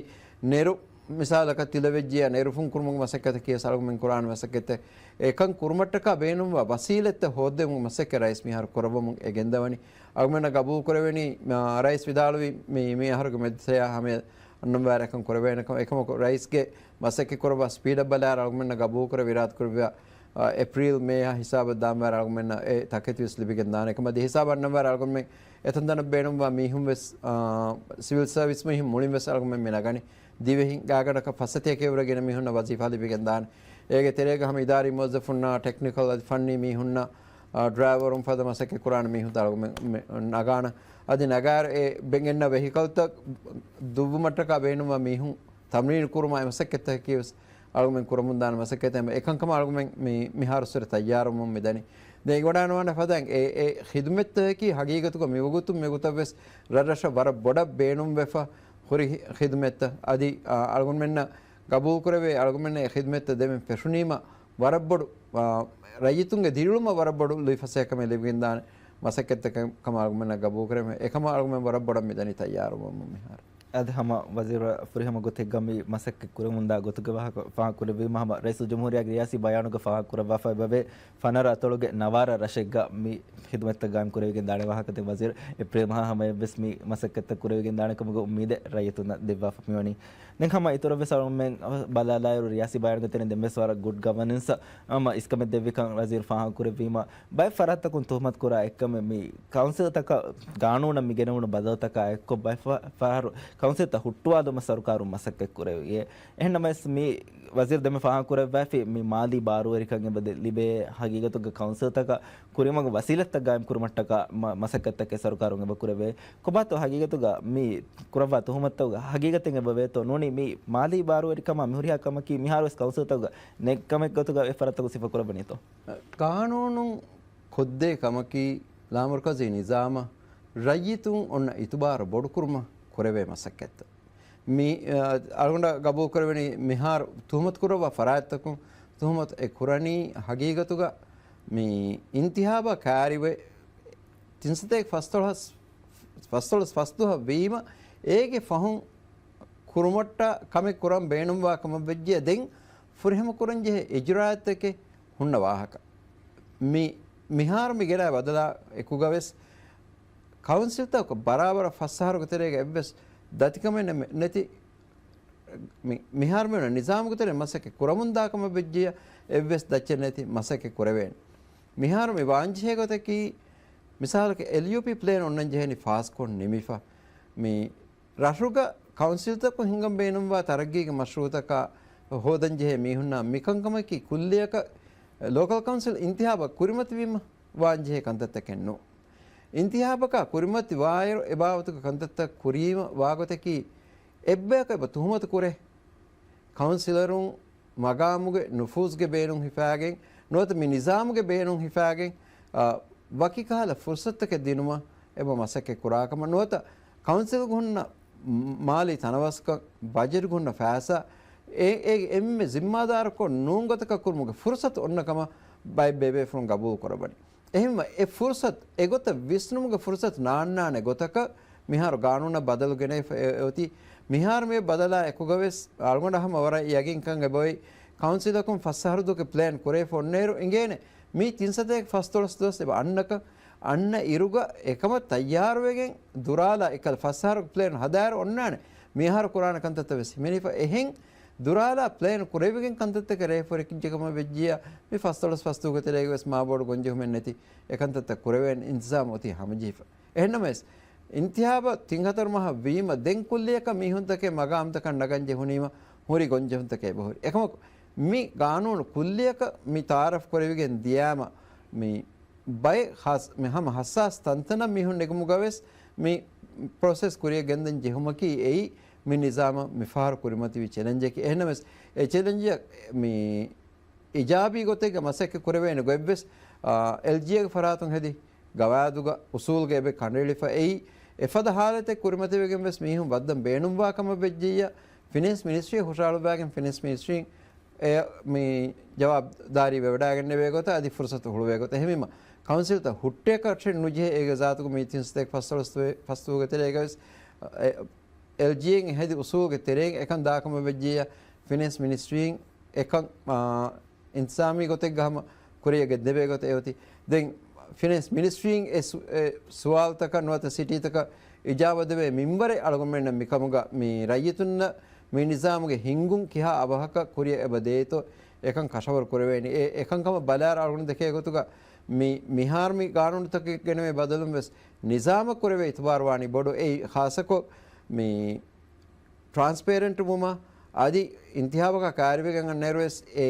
ނެރު މިސާލަކަށް ތިލަވެއްޖިޔާ ނެރުފުން ކުރުމުގެ މަސައްކަތަކީ ވެސް އަޅުގަނޑު ކުރާނެ މަސައްކަތެއް. އެކަން ކުރުމަށްޓަކާ ބޭނުންވާ ވަސީލަތްތައް ހޯއްދެވުމުގެ މަސައްކަތް ރައީސް މިހާރު ކުރައްވަމުން އެ ގެންދަވަނީ. އަޅުގަނޑަށް ގަބޫލު ކުރެވެނީ، އާ، ރައީސް ވިދާޅުވީ މި، މި އަހަރުގެ މެދުތަޔާ ހަމަ އަންނަންވާރަކަށް ކުރެވޭނެ ކަމަށް. އެކަމަކު ރައީސްގެ މަސައްކަތް ކުރައްވާ ސްޕީޑަށް ބަލާއިރު އަޅުގަނޑަށް ގަބޫލު ކުރެވި އިރާދަ ކުރެއްވިޔާ، އާ، އޭޕްރީލް މޭއާ ހިސާބަށް ދާންވާރަށް އަޅުގަނޑަށް އެ ތަކެތި ވެސް ލިބިގެން ދާނެ. އެކަމަށް އަދި ހިސާބަށް އަންނަންވާރަށް އަޅުގަނޑުމެން އެތަންތަނަށް ބޭނުންވާ މީހުން ވެސް، އާ، ސިވިލް ސަރވިސް މީހުން މުޅިން ވެސް އަޅުގަނޑުމެން މި ނަގަނީ. ދިވެހިން ގާތްގަނޑަކަށް ފައްސަތޭކައެއް ވުރެ ގިނަ މީހުންނަށް ވަޒީފާ ލިބިގެން ދާނެ. އޭގެ ތެރޭގަ ހަމަ އިދާރީ މުވައްޒަފުންނާ، ޓެކްނިކަލް އަދި ފަންނީ މީހުންނާ، އާ، ޑްރައިވަރުން ފަދަ މަސައްކަތް ކުރާނެ މީހުން އަޅުގަނޑުމެން ނަގާނަ. އަދި ނަގާއިރު އެ ބެންގެންނަ ވެހިކަލްތައް ދުއްވުމަށްޓަކާ ބޭނުންވާ މީހުން ތަމްރީނު ކުރުމާ އެ މަސައްކަތްތަކަކީ ވެސް އަޅުގަނޑުމެން ކުރަމުންދާނެ މަސައްކަތެއް. އެކަންކަމަށް އަޅުގަމެން މި، މިހާރު ސުރެ ތައްޔާރުވަމުން މިދަނީ. ދެން އެނގިވަޑާންވާނެ ފަދައިން އެ، އެ ޚިދުމަތްތަކަކީ ހަގީގަތުގަ މިވަގުތު މިވަގުތަށް ވެސް ރަށްރަށަށް ވަރަށް ބޮޑަށް ބޭނުންވެފަ ހުރި ޚިދުމަތްތައް. އަދި، އާ، އަޅުގަނޑުމެންނަށް ގަބޫލު ކުރެވޭ އަޅުގަނޑުމެންނަށް އެ ޚިދުމަތްތައް ދެމެން ފެށުނީމަ ވަރަށް ބޮޑު، އާ، ރައްޔިތުންގެ ދިރިއުޅުމަށް ވަރަށް ބޮޑު ލުއިފަސޭހަކަމެއް ލިބިގެންދާނެ މަސައްކަތްތަކެއް ކަމަށް އަޅުގަނޑުމެންނަށް ގަބޫލު ކުރެވޭ. އެކަމަށް އަޅުގަނޑުމެން ވަރަށް ބޮޑަށް މިދަނީ ތައްޔާރުވަމުން މިހާރު. އަދި ހަމަ ވަޒީރު ފުރިހަމަ ގޮތެއްގަ މި މަސައްކަތް ކުރެވުމުންދާ ގޮތުގެ ވާހަކަ ފާހަގަކުރެއްވީމަ، ހަމަ ރައީސުލްޖުމްހޫރިއްޔާގެ ރިޔާސީ ބަޔާނުގަ ފާހަގަކުރައްވާފައި ވޭ، ފަނަރަ އަތޮޅުގެ ނަވާރަ ރަށެއްގަ މި ޚިދުމަތްތައް ގާއިމް ކުރެވިގެން ދާނެ ވާހަކަ. ދެން ވަޒީރު އޭޕްރީލް މަހާ ހަމަޔަށްވެސް މި މަސައްކަތްތައް ކުރެވިގެން ދާނެ ކަމުގެ އުއްމީދެއް ރައްޔިތުންނަށް ދެއްވާފަ މިވަނީ. ދެން ހަމަ އިތުރަށްވެސް އަޅުގަނޑުމެން ބަލާލާއިރު، ރިޔާސީ ބަޔާނުގެ ތެރެއިން ދެންވެސް ވަރަށް ގުޑް ގަވަނެންސް ހަމަ އިސްކަމެއް ދެއްވިކަން ވަޒީރު ފާހަގަކުރެއްވީމަ، ބައެއް ފަރާތްތަކުން ތުހުމަތު ކުރާ އެއްކަމެއް މި ކައުންސިލްތަކަށް ގާނޫނަށް މި ގެނެވުނު ބަދަލުތަކާ އެއްކޮށް، ބައެއް ފަ-، ފަހަރު ކައުންސިލްތައް ހުއްޓުވާލުމަށް ސަރުކާރުން މަސައްކަތް ކުރެވިއޭ. އެހެންނަމަވެސް، މި ވަޒީރު ދެންމެ ފާހަގަކުރައްވައިފި މި މާލީ ބާރުވެރިކަން އެބަ ލިބޭ، ހަގީގަތުގަ ކައުންސިލްތަކަށް ކުރިމަގު ވަސީލަތްތައް ގާއިމް ކުރުމަށްޓަކާ މަ-، މަސައްކަތްތަކެއް ސަރުކާރުން އެބަ ކުރެވޭ. ކޮބާތޯ ހަގީގަތުގަ މި ކުރައްވާ ތުހުމަތުތަކުގަ ހަގީގަތެއް އެބަ ވޭތޯ؟ ނޫނީ މި މާލީ ބާރުވެރިކަމާ މިހުރިހާ ކަމަކީ މިހާރުވެސް ކައުންސިލްތަކުގަ ނެތް ކަމެއް ގޮތުގަ އެއް ފަރާތަކުން ސިފަކުރައްވަނީތޯ؟ ގާނޫނުން ކޮށްދޭ ކަމަކީ ލާމަރުކަޒީ ނިޒާމަށް ރައްޔިތުން އޮންނަ އިތުބާރު ބޮޑުކުރުމަށް ކުރެވޭ މަސައްކަތްތައް. މި، އަ، އަޅުގަނޑަށް ގަބޫލު ކުރެވެނީ މިހާރު ތުހުމަތު ކުރައްވާ ފަރާތްތަކުން ތުހުމަތު އެ ކުރަނީ ހަގީގަތުގަ މި އިންތިހާބަށް ކައިރިވެ ތިން ސަތޭކަ ފަސްދޮޅަސް، ފަސްދޮޅަސް ފަސް ދުވަހަށް ވީމަ، އޭގެ ފަހުން ކުރުމަށްޓަ ކަމެއް ކުރަން ބޭނުންވާ ކަމަށް ވެއްޖެ ދެން ފުރިހަމަ ކުރަން ޖެހޭ އިޖުރާއަތްތަކެއް ހުންނަ ވާހަކަ. މި، މިހާރު މި ގެނައި ބަދަލާ އެކުގަވެސް ކައުންސިލްތަކަށް ބަރާބަރަށް ފަސް އަހަރުގެ ތެރޭގަ އެއްވެސް ދަތިކަމެއް ނެ-، ނެތި މި-، މިހާރު މި ނިޒާމުގެ ތެރެއިން މަސައްކަތް ކުރަމުންދާ ކަމަށް ވެއްޖެޔާ އެއްވެސް ދައްޗެއް ނެތި މަސައްކަތް ކުރެވޭނެ. މިހާރު މި ވާންޖެހޭ ގޮތަކީ، މިސާލަކަށް އެލްޔޫޕީ ޕްލޭން އޮންނަން ޖެހެނީ ފާސްކޮށް ނިމިފަ. މި ރަށުގަ ކައުންސިލްތަކުން ހިނގަން ބޭނުންވާ ތަރައްގީގެ މަޝްރޫއުތަކާ ހޯދަން ޖެހޭ މީހުންނާ މިކަންކަމަކީ ކުއްލިއަކަށް ލޯކަލް ކައުންސިލް އިންތިހާބަށް ކުރިމަތިވީމަ ވާންޖެހޭ ކަންތައްތަކެއް ނޫން. އިންތިހާބަކާ ކުރިމަތިވާއިރު އެބާވަތުގެ ކަންތައްތައް ކުރީމަ ވާގޮތަކީ އެއްބަޔަކަށް އެބަ ތުހުމަތު ކުރޭ. ކައުންސިލަރުން މަގާމުގެ ނުފޫޒްގެ ބޭނުން ހިފާގެން ނުވަތަ މި ނިޒާމުގެ ބޭނުން ހިފާގެން، އާ، ވަކި ކަހަލަ ފުރުސަތުތަކެއް ދިނުމަށް އެބަ މަސައްކަތް ކުރާކަމަށް ނުވަތަ ކައުންސިލްގަ ހުންނަ މާލީ ތަނަވަސްކަން، ބަޖެޓްގަ ހުންނަ ފައިސާ އެ، އެ އެންމެ ޒިންމާދާރުކޮށް ނޫން ގޮތަކަށް ކުރުމުގެ ފުރުސަތު އޮންނަ ކަމަށް ބައެއް ބޭބޭފުޅުން ގަބޫލު ކުރައްވަނީ. އެހެންވެ، އެ ފުރުސަތު، އެގޮތަށް ވިސްނުމުގެ ފުރުސަތު ނާންނާނެ ގޮތަކަށް މިހާރު ގާނޫނަށް ބަދަލު ގެނައިފަ އެ، އެ އޮތީ. މިހާރު މި ބަދަލާ އެކުގަވެސް އަޅުގަނޑަށް ހަމަ ވަރަށް ޔަގީންކަން އެބައޮތް، ކައުންސިލަކުން ފަސް އަހަރު ދުވަހުގެ ޕްލޭން ކުރެވިފަ އޮންނައިރު އިނގޭނެ މީ ތިން ސަތޭކަ ފަސްދޮޅަސް ދުވަސް އެބަ އަންނަކަން. އަންނަ އިރުގަ އެކަމަށް ތައްޔާރުވެގެން ދުރާލާ އެކަލަ ފަސް އަހަރު ޕްލޭން ހަދާއިރު އޮންނާނެ މިއަހަރު ކުރާނެ ކަންތައްތައް ވެސް ހިމެނިފަ. އެހެން ދުރާލާ ޕްލޭން ކުރެވިގެން ކަންތައްތަކެއް ރޭ ފުރެކިއްޖެ ކަމަށް ވެއްޖިއްޔާ، މި ފަސްދޮޅަސް ފަސްދުވަހުގެ ތެރޭގަ ވެސް މާބޯޑު ގޮންޖެހުމެއް ނެތި އެކަންތައްތައް ކުރެވޭނެ އިންތިޒާމް އޮތީ ހަމަޖެހިފަ. އެހެންނަމަވެސް، އިންތިހާބަށް ތިން ހަތަރު މަހަށް ވީމަ، ދެން ކުއްލިއަކަށް މީހުންތަކެއް މަގާމްތަކަށް ނަގަން ޖެހުނީމަ، ހުރި ގޮންޖެހުންތަކެއް އެބަހުރި. އެކަމަކު، މި ގާނޫނު ކުއްލިއަކަށް މި ތައާރަފް ކުރެވިގެން ދިޔާމަ، މި ބައެއް ހާސް-، މި ހަމަ ހައްސާސް ތަންތަނަށް މީހުން ނެގުމުގަވެސް މި ޕްރޮސެސް ކުރިއަށް ގެންދަން ޖެހުމަކީ އެއީ މި ނިޒާމަށް މިފަހަރު ކުރިމަތިވި ޗެލެންޖަކީ. އެހެންނަމަވެސް، އެ ޗެލެންޖަށް މި އިޖާބީ ގޮތެއްގަ މަސައްކަތް ކުރެވޭނެ ގޮތްވެސް، އާ، އެލްޖީއޭގެ ފަރާތުން ހެދި ގަވާއިދުގަ އުސޫލުގަ އެބަ ކަނޑައެޅިފަ އެއީ، އެފަދަ ހާލަތެއް ކުރިމަތިވެގެން ވެސް މީހުން ވައްދަން ބޭނުންވާ ކަމަށް ވެއްޖެއްޔާ، ފިނޭންސް މިނިސްޓްރީ ހުށަހަޅުއްވާގެން ފިނޭންސް މިނިސްޓްރީން އެ މި ޖަވާބުދާރީ ވެވަޑައިގެންނެވޭ ގޮތަށް އަދި ފުރުސަތު ހުޅުވޭ ގޮތަށް. އެހެންވީމަ، ކައުންސިލްތައް ހުއްޓޭކަށެއް ނުޖެހޭ އޭގެ ޒާތުގަ މި ތިން ސަތޭކަ ފަސްދޮޅަސް ފަސްދުވަހުގެ ތެރޭގަވެސް، އެ، އެލްޖީއޭ ހެދި އުސޫލުގެ ތެރެއިން އެކަން ދާކަމަށް ވެއްޖިއްޔާ، ފިނޭންސް މިނިސްޓްރީން އެކަން، އާ، އިންތިޒާމީ ގޮތެއްގަ ހަމަ ކުރިއަށް ގެންދެވޭ ގޮތަށް އެއޮތީ. ދެން ފިނޭންސް މިނިސްޓްރީން އެ ސު-، އެ ސުވާލުތަކަށް ނުވަތަ ސިޓީތަކަށް އިޖާބަ ދެވޭ މިންވަރެއް އަޅުގަނޑުމެންނަށް މިކަމުގަ މި ރައްޔިތުންނަށް މި ނިޒާމުގެ ހިންގުން ކިހާ އަވަހަކަށް ކުރިއަށް އެބަ ދޭތޯ އެކަން ކަށަވަރު ކުރެވޭނީ. އެ، އެކަންކަމަށް ބަލާއިރު އަޅުގަނޑު ދެކޭ ގޮތުގަ މި، މިހާރު މި ގާނޫނުތަކެއް ގެނެވޭ ބަދަލުން ވެސް ނިޒާމަށް ކުރެވޭ އިތުބާރު ވާނީ ބޮޑު. އެއީ ޚާއްޞަކޮށް މި ޓްރާންސްޕޭރެންޓް ވުމަށް އަދި އިންތިހާބަކަށް ކައިރިވެގެން އަންނައިރު ވެސް އެ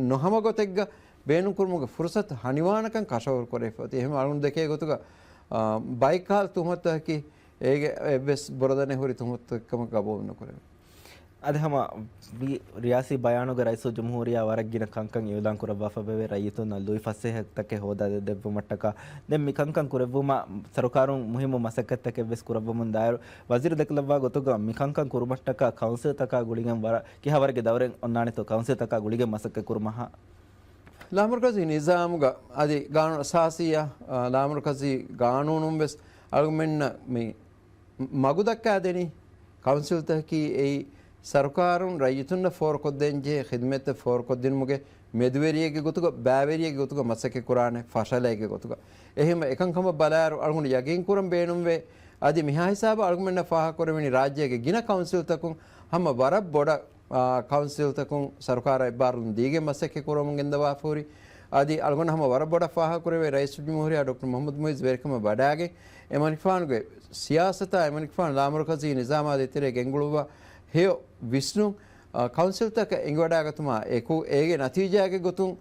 ނުހަމަ ގޮތެއްގަ ބޭނުންކުރުމުގެ ފުރުސަތު ހަނިވާނެކަން ކަށަވަރު ކުރެވިފަ އޮތީ. އެހެން އަޅުގަނޑު ދެކޭ ގޮތުގަ، އާ، ބައެއްކަހަލަ ތުހުމަތުތަކަކީ އޭގެ އެއްވެސް ބުރަދަނެއް ހުރި ތުހުމަތުތަކެއް ކަމަށް ގަބޫލު ނުކުރެވޭ. އަދި ހަމަ މި ރިޔާސީ ބަޔާނުގަ ރައީސުލްޖުމްހޫރިއްޔާ ވަރަށް ގިނަ ކަންކަން އިއުލާން ކުރައްވާފަ ވެވޭ، ރައްޔިތުންނަށް ލުއިފަސޭހަތަކެއް ހޯދާ ދެ-، ދެއްވުމަށްޓަކާ. ދެން މި ކަންކަން ކުރެއްވުމަށް ސަރުކާރުން މުހިއްމު މަސައްކަތްތަކެއް ވެސް ކުރައްވަމުން ދާއިރު، ވަޒީރު ދެކެލައްވާ ގޮތުގަ މި ކަންކަން ކުރުމަށްޓަކާ ކައުންސިލްތަކާ ގުޅިގެން ވަރަށް ކިހާވަރެއްގެ ދައުރެއް އޮންނާނެތޯ ކައުންސިލްތަކާ ގުޅިގެން މަސައްކަތް ކުރުމަށް؟ ލާމަރުކަޒީ ނިޒާމުގަ އަދި ގާނޫނު އަސާސީއަށް، އާ، ލާމަރުކަޒީ ގާނޫނުން ވެސް އަޅުގަނޑުމެންނަށް މި މަގުދައްކާދެނީ ކައުންސިލްތަކަކީ އެއީ ސަރުކާރުން ރައްޔިތުންނަށް ފޯރުކޮށްދޭންޖެހޭ ޚިދުމަތްތައް ފޯރުކޮށްދިނުމުގެ މެދުވެރިއެއްގެ ގޮތުގަ، ބައިވެރިއެއްގެ ގޮތުގަ މަސައްކަތް ކުރާނެ ފަށަލައެއްގެ ގޮތުގަ. އެހެންވެ، އެކަންކަމަށް ބަލާއިރު އަޅުގަނޑު ޔަގީންކުރަން ބޭނުންވޭ. އަދި މިހާ ހިސާބަށް އަޅުގަނޑުމެންނަށް ފާހަގަކުރެވެނީ ރާއްޖޭގެ ގިނަ ކައުންސިލްތަކުން ހަމަ ވަރަށް ބޮޑަށް، އާ، ކައުންސިލްތަކުން ސަރުކާރަށް އެއްބާރުލުން ދީގެން މަސައްކަތް ކުރަމުން ގެންދަވާފަ ހުރި. އަދި އަޅުގަނޑު ހަމަ ވަރަށް ބޮޑަށް ފާހަގަކުރެވޭ ރައީސުލްޖުމްހޫރިއްޔާ ޑޮކްޓަރ މުޙައްމަދު މުޢިއްޒު ވެރިކަމަށް ވަޑާގެން އެމަނިކުފާނުގެ ސިޔާސަތާ، އެމަނިކުފާނު ލާމަރުކަޒީ ނިޒާމާ ދޭތެރޭ ގެންގުޅުއްވާ ހެޔޮ ވިސްނުން، އާ، ކައުންސިލްތަކަށް އެނގިވަޑާގަތުމާ އެކު، އޭގެ ނަތީޖާގެ ގޮތުން،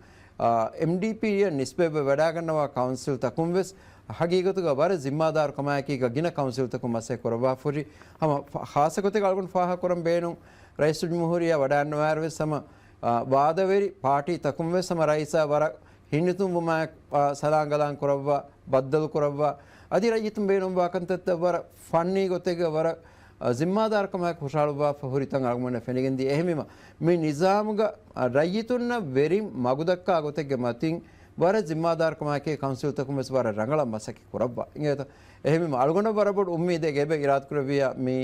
އާ، އެމްޑީޕީއަށް ނިސްބަތްވެ ވަޑާގަންނަވާ ކައުންސިލްތަކުން ވެސް ހަގީގަތުގަ ވަރަށް ޒިންމާދާރު ކަމާއެކީގަ ގިނަ ކައުންސިލްތަކުން މަސައްކަތް ކުރައްވާފަ ހުރި. ހަމަ ފަ-، ޚާއްޞަ ގޮތެއް އަޅުގަނޑު ފާހަގަކުރަން ބޭނުން ރައީސުލްޖުމްހޫރިއްޔާ ވަޑާންނަވާއިރު ވެސް ހަމަ، އާ، ވާދަވެރި ޕާޓީތަކުން ވެސް ހަމަ ރައީސާ ވަރަށް ހިނިތުންވުމާއެކު، އާ، ސަލާންގަލާން ކުރައްވާ، ބައްދަލު ކުރައްވާ، އަދި ރައްޔިތުން ބޭނުންވާ ކަންތައްތައް ވަރަށް ފަންނީ ގޮތެއްގަ ވަރަށް، އާ، ޒިންމާދާރުކަމާއެކު ހުށަހަޅުއްވާފަ ހުރިތަން އަޅުގަނޑަށް ފެނިގެންދިޔަ. އެހެންވީމަ، މި ނިޒާމުގަ، އާ، ރައްޔިތުންނަށް ވެރިން މަގުދައްކާ ގޮތެއްގެ މަތިން ވަރަށް ޒިންމާދާރުކަމާއެކީ ކައުންސިލްތަކުން ވެސް ވަރަށް ރަނގަޅަށް މަސައްކަތް ކުރައްވާ. އިނގޭތަ؟ އެހެންވީމަ، އަޅުގަނޑަށް ވަރަށް ބޮޑު އުއްމީދެއް އެބަ އިރާދަ ކުރެއްވިޔާ މި،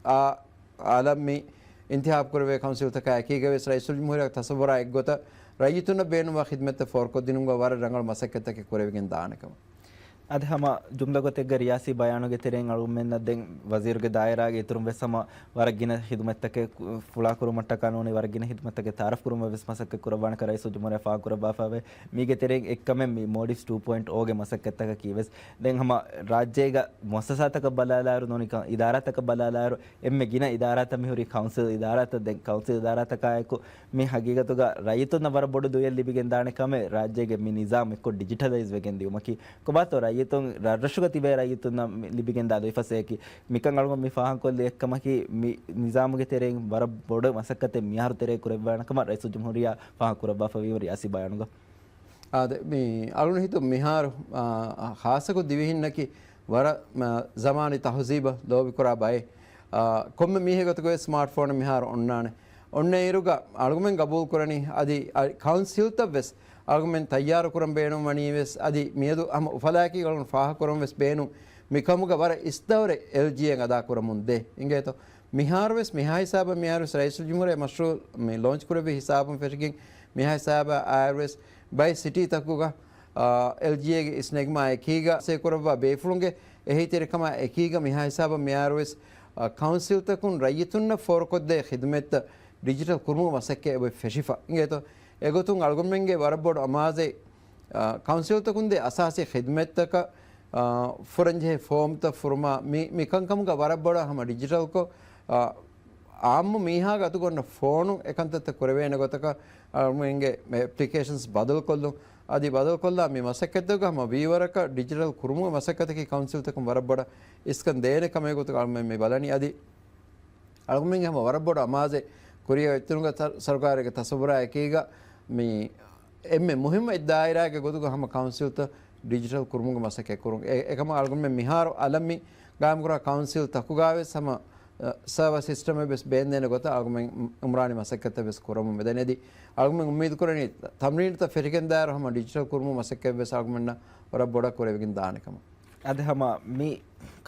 އާ، އާލަށް މި އިންތިހާބު ކުރެވޭ ކައުންސިލްތަކާ އެކީގަވެސް ރައީސުލްޖުމްހޫރިއްޔާގެ ތަޞައްވުރާ އެއްގޮތަށް ރައްޔިތުންނަށް ބޭނުންވާ ޚިދުމަތްތައް ފޯރުކޮށްދިނުމުގަ ވަރަށް ރަނގަޅު މަސައްކަތްތަކެއް ކުރެވިގެން ދާނެ ކަމަށް. އަދި ހަމަ ޖުމްލަ ގޮތެއްގަ ރިޔާސީ ބަޔާނުގެ ތެރެއިން އަޅުގަނޑުމެންނަށް ދެން ވަޒީރުގެ ދާއިރާގެ އިތުރުން ވެސް ހަމަ ވަރަށް ގިނަ ޚިދުމަތްތަކެއް ފުޅާކުރުމަށްޓަކާ ނޫނީ ވަރަށް ގިނަ ޚިދުމަތްތަކެއް ތައާރަފް ކުރުމަށް ވެސް މަސައްކަތް ކުރައްވާނެކަން ރައީސުލްޖުމްހޫރިއްޔާ ފާހަގަކުރައްވާފައިވޭ. މީގެ ތެރެއިން އެއްކަމެއް މި މޯލްޑިވްސް ޓޫ ޕޮއިންޓް އޯގެ މަސައްކަތްތަކަކީ ވެސް. ދެން ހަމަ ރާއްޖޭގަ މުއައްސަސާތަކަށް ބަލާލާއިރު ނޫނީ ކަ-، އިދާރާތަކަށް ބަލާލާއިރު، އެންމެ ގިނަ އިދާރާތައް މިހުރީ ކައުންސިލް އިދާރާތައް. ދެން ކައުންސިލް އިދާރާތަކާއެކު މި ހަގީގަތުގަ ރައްޔިތުންނަށް ވަރަށް ބޮޑު ލުޔެއް ލިބިގެން ދާނެ ކަމެއް ރާއްޖޭގެ މި ނިޒާމް އެއްކޮށް ޑިޖިޓަލައިޒް ވެގެން ދިޔުމަކީ. ކޮބާތޯ ރައްޔިތުން ރަށްރަށުގަ ތިބޭ ރައްޔިތުންނަށް މި ލިބިގެންދާ ލުއިފަސޭހައަކީ؟ މިކަން އަޅުގަނޑު މި ފާހަގަކޮށްލި އެއްކަމަކީ، މި ނިޒާމުގެ ތެރެއިން ވަރަށް ބޮޑު މަސައްކަތެއް މިހާރު ތެރޭ ކުރެއްވާނެ ކަމަށް ރައީސުލްޖުމްހޫރިއްޔާ ފާހަގަކުރައްވާފަ ވީމަ ރިޔާސީ ބަޔާނުގަ. އާދެ، މި އަޅުން ހިތު މިހާރު، އާ، ޚާއްޞަކޮށް ދިވެހިންނަކީ ވަރަށް، މަ، ޒަމާނީ ތަހުޒީބަށް ލޯބިކުރާ ބައެއް. ކޮންމެ މީހެއް ގޮތުގައި ސްމާޓް ފޯނެއް މިހާރު އޮންނާނެ. އޮންނަ އިރުގަ އަޅުގަމެން ގަބޫލު ކުރަނީ އަދި އަ، ކައުންސިލްތައް ވެސް އަޅުގަމެން ތައްޔާރު ކުރަން ބޭނުން ވަނީ ވެސް އަދި މިއަދު ހަމަ އުފަލާއެކީ އަޅުގަނޑު ފާހަގަ ކުރަން ވެސް ބޭނުން މިކަމުގަ ވަރަށް އިސްދައުރެއް އެލްޖީއޭ އަދާ ކުރަމުން ދޭ. އިނގޭތޯ؟ މިހާރު ވެސް މިހާ ހިސާބަށް މިހާރު ވެސް ރައީސުލްޖުމްހޫރިއްޔާ މަޝްރޫއު މި ލޯންޗް ކުރެއްވި ހިސާބުން ފެށިގެން މިހާ ހިސާބަށް އާއިރު ވެސް ބައެއް ސިޓީތަކުގަ، އާ، އެލްޖީއޭގެ އިސްނެގުމާ އެކީގަ ސޭ ކުރައްވާ ބޭފުޅުންގެ އެހީތެރިކަމާ އެކީގަ މިހާ ހިސާބަށް މިހާރު ވެސް، އާ، ކައުންސިލްތަކުން ރައްޔިތުންނަށް ފޯރުކޮށްދޭ ޚިދުމަތްތައް ޑިޖިޓަލް ކުރުމުގެ މަސައްކަތް އެބަ ފެށިފަ. އިނގޭތޯ؟ އެގޮތުން އަޅުގަނޑުމެންގެ ވަރަށް ބޮޑު އަމާޒެއް، އާ، ކައުންސިލްތަކުން ދޭ އަސާސީ ޚިދުމަތްތަކަށް، އާ، ފުރަންޖެހޭ ފޯމްތައް ފުރުމާ މި، މި ކަންކަމުގަ ވަރަށް ބޮޑަށް ހަމަ ޑިޖިޓަލްކޮށް، އާ، އާއްމު މީހާގެ އަތުގަ އޮންނަ ފޯނުން އެކަންތައްތައް ކުރެވޭނެ ގޮތަކަށް އަޅުގަނޑުމެންގެ އެޕްލިކޭޝަންސް ބަދަލުކޮށްލުން. އަދި ބަދަލުކޮށްލާ މި މަސައްކަތްތަކުގަ ހަމަ ވީވަރަކަށް ޑިޖިޓަލް ކުރުމުގެ މަސައްކަތަކީ ކައުންސިލްތަކުން ވަރަށް ބޮޑަށް އިސްކަން ދޭނެ ކަމެއް ގޮތުގަ އަޅުގަނޑުމެން މި ބަލަނީ. އަދި އަޅުގަނޑުމެންގެ ހަމަ ވަރަށް ބޮޑު އަމާޒެއް ކުރިއަށް އޮތްތަނުގަ ތަ-، ސަރުކާރުގެ ތަސައްވުރާ އެކީގަ މި އެންމެ މުހިއްމު އެއް ދާއިރާއެއްގެ ގޮތުގަ ހަމަ ކައުންސިލްތައް ޑިޖިޓަލް ކުރުމުގެ މަސައްކަތް ކުރުން. އެ-، އެކަމަށް އަޅުގަނޑުމެން މިހާރު އަލަށް މި ގާއިމްކުރާ ކައުންސިލް ތަކުގަ ވެސް ހަމަ، އަ، ސަރވަރ ސިސްޓަމެއް ވެސް ބޭންދޭނެ ގޮތަށް އަޅުގަނޑުމެން އުމްރާނީ މަސައްކަތްތައް ވެސް ކުރަމުން މިދަނީ. އަދި އަޅުގަނޑުމެން އުއްމީދު ކުރަނީ ތަމްރީނުތައް ފެށިގެން ދާއިރު ހަމަ ޑިޖިޓަލް ކުރުމުގެ މަސައްކަތް ވެސް އަޅުގަނޑުމެންނަށް ވަރަށް ބޮޑަށް ކުރެވިގެން ދާނެ ކަމަށް. އަދި ހަމަ މި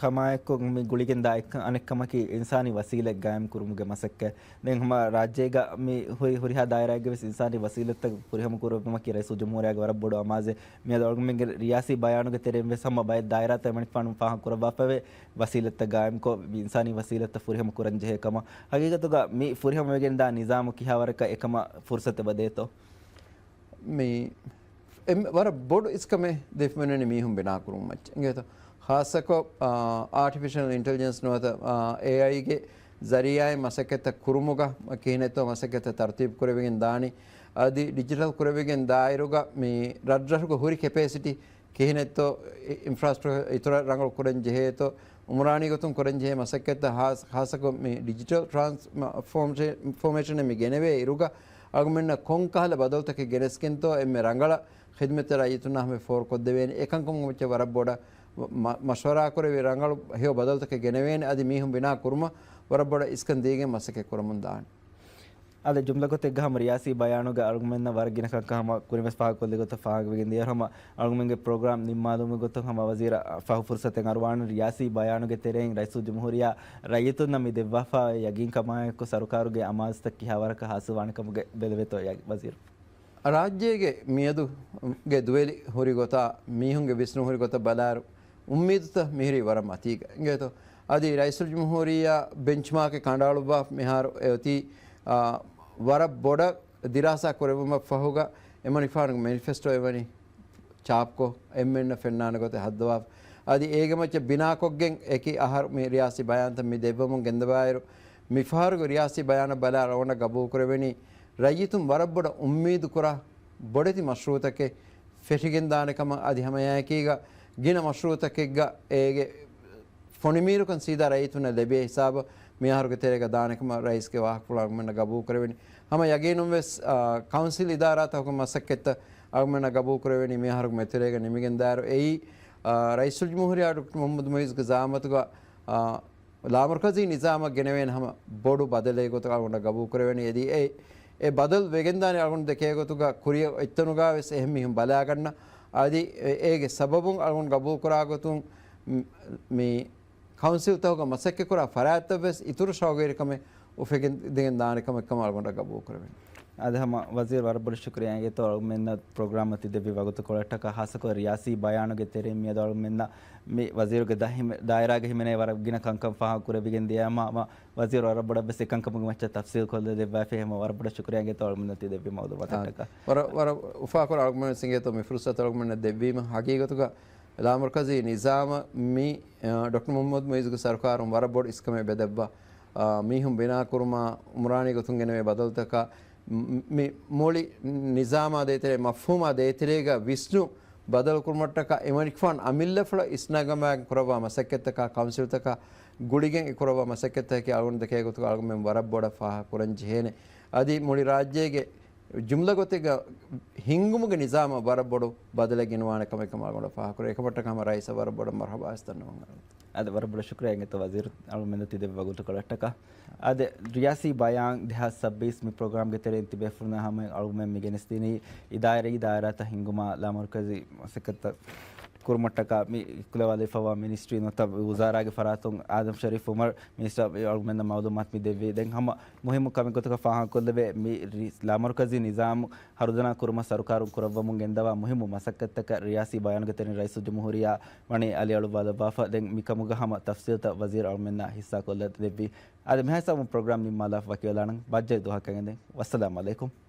ކަމާއެކު މި ގުޅިގެން ދާ އެއް-، އަނެއް ކަމަކީ އިންސާނީ ވަސީލަތް ގާއިމް ކުރުމުގެ މަސައްކަތް. ދެން ހަމަ ރާއްޖޭގަ މި ހުރި-، ހުރިހާ ދާއިރާއެއްގެ ވެސް އިންސާނީ ވަސީލަތްތައް ފުރިހަމަ ކުރުމަކީ ރައީސުލްޖުމްހޫރިއްޔާގެ ވަރަށް ބޮޑު އަމާޒެއް. މިއަދު އަޅުގަނޑުމެންގެ ރިޔާސީ ބަޔާނުގެ ތެރެއިން ވެސް ހަމަ ބައެއް ދާއިރާތައް އެމަނިކުފާނު ފާހަގަ ކުރައްވާފައިވޭ ވަސީލަތްތައް ގާއިމްކޮށް، އިންސާނީ ވަސީލަތްތައް ފުރިހަމަ ކުރަން ޖެހޭ ކަމަށް. ހަގީގަތުގަ މި ފުރިހަމަވެގެންދާ ނިޒާމު ކިހާވަރަކަށް އެކަމަށް ފުރުސަތު އެބަ ދޭތޯ؟ މި އެންމެ ވަރަށް ބޮޑު އިސްކަމެއް ދެފިމެންވެނީ މީހުން ބިނާކުރުމަށް އިނގޭތޯ؟ ޚާއްޞަކޮށް، އާ، އާޓިފިޝަލް އިންޓެލިޖެންސް ނުވަތަ، އާ، އޭއައިގެ ޒަރީއާއިން މަސައްކަތްތައް ކުރުމުގަ ކިހިނެއްތޯ މަސައްކަތްތައް ތަރުތީބު ކުރެވިގެން ދާނީ. އަދި ޑިޖިޓަލް ކުރެވިގެން ދާއިރުގަ މި ރަށްރަށުގެ ހުރި ކެޕޭސިޓީ ކިހިނެއްތޯ، އި-، އިންފްރާސްޓްރަކްޗަރ އިތުރަށް ރަނގަޅު ކުރަން ޖެހޭތޯ، އުމްރާނީ ގޮތުން ކުރަން ޖެހޭ މަސައްކަތްތައް ހާ-، ޚާއްޞަކޮށް މި ޑިޖިޓަލް ޓްރާންސް-، މަ-، ފޯމޭޝަ-، ފޯމޭޝަނެއް މި ގެނެވޭ އިރުގަ އަޅުގަނޑުމެންނަށް ކޮންކަހަލަ ބަދަލުތަކެއް ގެނެސްގެންތޯ އެންމެ ރަނގަޅަށް ޚިދުމަތްތެރި ރައްޔިތުންނާ ހަމަ ފޯރުކޮށްދެވޭނެ. އެކަންކަމުގެ މައްޗަށް ވަރަށް ބޮޑަށް މަ-، މަޝްވަރާ ކުރެވި ރަނގަޅު ހެޔޮ ބަދަލުތަކެއް ގެނެވޭނެ. އަދި މީހުން ބިނާ ކުރުމަށް ވަރަށް ބޮޑަށް އިސްކަން ދީގެން މަސައްކަތް ކުރަމުން ދާނެ. އަދި ޖުމްލަ ގޮތެއްގަ ހަމަ ރިޔާސީ ބަޔާނުގަ އަޅުގަނޑުމެންނަށް ވަރަށް ގިނަ ކަންކަން ހަމަ ކުރިންވެސް ފާހަގަކޮށްލި ގޮތަށް ފާހަގަވެގެން ދިޔަ ހަމަ އަޅުގަނޑުމެންގެ ޕްރޮގްރާމް ނިންމާލުމުގެ ގޮތުން ހަމަ ވަޒީރަށް ފަހު ފުރުސަތެއް އަރުވާނެ. ރިޔާސީ ބަޔާނުގެ ތެރެއިން ރައީސުލްޖުމްހޫރިއްޔާ ރައްޔިތުންނަށް މި ދެއްވާފައި ޔަގީންކަމާއެކު ސަރުކާރުގެ އަމާޒުތައް ކިހާވަރަކަށް ހާސިލްވާނެ ކަމުގެ ބެލެވޭތޯ ވަޒީރު؟ ރާއްޖޭގެ މިއަދުގެ ދުވެލި ހުރި ގޮތާ، މީހުންގެ ވިސްނުން ހުރި ގޮތަށް ބަލާއިރު، އުއްމީދުތައް މިހިރީ ވަރަށް މަތީގަ އިނގޭތޯ. އަދި ރައީސުލްޖުމްހޫރިއްޔާ ބެންޗްމާކެއް ކަނޑައަޅުއްވާ މިހާރު އެއޮތީ، އާ، ވަރަށް ބޮޑަށް ދިރާސާ ކުރެއްވުމަށް ފަހުގަ އެމަނިކުފާނުގެ މެނިފެސްޓޯ އެވަނީ ޗާޕްކޮށް އެންމެންނަށް ފެންނާނެ ގޮތެއް ހައްދަވާފަ. އަދި އޭގެ މައްޗަށް ބިނާކޮށްގެން އެކި އަހަރު މި ރިޔާސީ ބަޔާންތައް މި ދެއްވަމުން ގެންދަވާއިރު، މިފަހަރުގެ ރިޔާސީ ބަޔާނަށް ބަލާ އަޅުގަނޑަށް ގަބޫލުކުރެވެނީ ރައްޔިތުން ވަރަށް ބޮޑަށް އުއްމީދު ކުރާ ބޮޑެތި މަޝްރޫއުތަކެއް ފެށިގެން ދާނެ ކަމަށް. އަދި ހަމައެއާއެކީގަ ގިނަ މަޝްރޫއުތަކެއްގަ އޭގެ ފޮނިމީރުކަން ސީދާ ރައްޔިތުންނަށް ލެބޭ ހިސާބަށް މިއަހަރުގެ ތެރޭގަ ދާނެ ކަމަށް ރައީސްގެ ވާހަކަފުޅު އަޅުގަނޑަށް ގަބޫލު ކުރެވެނީ. ހަމަ ޔަގީނުން ވެސް، އާ، ކައުންސިލް އިދާރާތަކުގެ މަސައްކަތްތައް އަޅުގަނޑަށް ގަބޫލު ކުރެވެނީ މިއަހަރުގެ މެތެރޭގަ ނިމިގެން ދާއިރު. އެއީ، އާ، ރައީސުލްޖުމްހޫރިއްޔާ ޑޮކްޓަރ މުޙައްމަދު މުޢިއްޒުގެ ޒަޢާމަތުގަ، އާ، ލާމަރުކަޒީ ނިޒާމަށް ގެނެވޭނެ ހަމަ ބޮޑު ބަދަލެއް ގޮތަށް އަޅުގަނޑަށް ގަބޫލު ކުރެވެނީ. އެދީ އެ، އެ ބަދަލު ވެގެންދާނީ އަޅުގަނޑު ދެކޭ ގޮތުގަ ކުރިއަށް އޮތްތަނުގަ ވެސް އެހެން މީހުން ބަލާގަންނަ. އަދި އެ، އޭގެ ސަބަބުން އަޅުގަނޑު ގަބޫލު ކުރާ ގޮތުން މި، މި ކައުންސިލްތަކުގަ މަސައްކަތްކުރާ ފަރާތްތައް ވެސް އިތުރު ޝައުގުވެރިކަމެއް އުފެގެން ދިގެން ދާނެ ކަމެއް ކަމަށް އަޅުގަނޑަށް ގަބޫލު ކުރެވެނީ. އަދި ހަމަ ވަޒީރު ވަރަށް ބޮޑަށް ޝުކުރިއްޔާ އިނގޭތޯ އަޅުގަނޑުމެންނަށް ޕްރޮގްރާމަށް ތި ދެއްވި ވަގުތުކޮޅަށްޓަކާ، ޚާއްޞަކޮށް ރިޔާސީ ބަޔާނުގެ ތެރެއިން މިއަދު އަޅުގަނޑުމެންނަށް މި ވަޒީރުގެ ދާ ހިމެ-، ދާއިރާގަ ހިމެނޭ ވަރަށް ގިނަ ކަންކަން ފާހަގަ ކުރެވިގެން ދިޔަ ހަމަ، ހަމަ ވަޒީރު ވަރަށް ބޮޑަށް ވެސް އެކަންކަމުގެ މައްޗަށް ތަފްސީލް ކޮށްލަ ދެއްވާފައި ހަމަ ވަރަށް ބޮޑަށް ޝުކުރިއްޔާ އިނގޭތޯ އަޅުގަނޑުމެންނަށް ތި ދެއްވި މައުލޫމާތަށްޓަކާ. ވަރަށް، ވަރަށް އުފާކުރަން އަޅުގަނޑުމެން އިނގޭތޯ މި ފުރުސަތު އަޅުގަނޑުމެންނަށް ދެއްވީމަ. ހަގީގަތުގަ ލާމަރުކަޒީ ނިޒާމަށް މި، އަ، ޑޮކްޓަރ މުޙައްމަދު މުޢިއްޒުގެ ސަރުކާރުން ވަރަށް ބޮޑު އިސްކަމެއް ބެދެއްވާ، އަ، މީހުން ބިނާކުރުމާ، އުމްރާނީ ގޮތުން ގެނެވޭ ބަދަލުތަކާ، މި، މި މުޅި ނިޒާމާ ދޭތެރޭ، މަފްހޫމާ ދޭތެރޭގަ ވިސްނުން ބަދަލުކުރުމަށްޓަކާ އެމަނިކުފާނު އަމިއްލަފުޅަށް އިސްނަގަމާގެން ކުރައްވާ މަސައްކަތްތަކާ، ކައުންސިލްތަކާ ގުޅިގެން އެ ކުރައްވާ މަސައްކަތްތަކަކީ އަޅުގަނޑު ދެކޭ ގޮތުގަ އަޅުގަނޑުމެން ވަރަށް ބޮޑަށް ފާހަގަ ކުރަން ޖެހޭނެ. އަދި މުޅި ރާއްޖޭގެ ޖުމްލަ ގޮތެއްގަ ހިންގުމުގެ ނިޒާމަށް ވަރަށް ބޮޑު ބަދަލެއް ގެނުވާނެ ކަމެއް ކަމަށް ގުޅަ ފާހަގަކުރޭ. އެކަމަށްޓަކާ ހަމަ ރައީސަށް ވަރަށް ބޮޑަށް މަރުޙަބާ އަސްތަންނަމަން. އަދި ވަރަށް ބޮޑަށް ޝުކުރިއްޔާ އިނގޭތޯ ވަޒީރު އަޅުމެންނަށް ތިދެއްވި ވަގުތުކޮޅަށްޓަކާ. އަދި ރިޔާސީ ބަޔާން ދެހާސް ސައްބީސް މި ޕްރޮގްރާމްގެ ތެރެއިން ތިބޭފުޅުންނާ ހަމަ އަޅުމެން މި ގެނެސްދިނީ އިދާރީ ދާއިރާތައް ހިންގުމާ ލާމަރުކަޒީ މަސައްކަތްތައް ކުރުމަށްޓަކާ މި ކުލަވާލެވިފައިވާ މިނިސްޓްރީން ނުވަތަ ވުޒާރާގެ ފަރާތުން އާދަމް ޝަރީފް އުމަރު މިނިސްޓަރ އަޅުމެންނަށް މައުލޫމާތު މި ދެއްވީ. ދެން ހަމަ މުހިއްމު ކަމެއް ގޮތަކަށް ފާހަގަކޮށްލެވޭ މި ރި-، ލާމަރުކަޒީ ނިޒާމު ހަރުދަނާ ކުރުމަށް ސަރުކާރުން ކުރައްވަމުން ގެންދަވާ މުހިއްމު މަސައްކަތްތަކަށް ރިޔާސީ ބަޔާނުގެ ތެރެއިން ރައީސުލްޖުމްހޫރިއްޔާ ވަނީ އަލިއަޅުއްވާލައްވާފަ. ދެން މިކަމުގަ ހަމަ ތަފްސީލްތައް ވަޒީރު އަޅުމެންނާ ހިއްސާކޮށްލަ ދެއްވީ. އަދި މިހާހިސާބުން ޕްރޮގްރާމް ނިންމާލާފަ ވަކިވެލާނަން. ބައްޖަވެ ދުވަހަކަށް އެނދެން. ވައްސަލާމް އަލައިކުމް.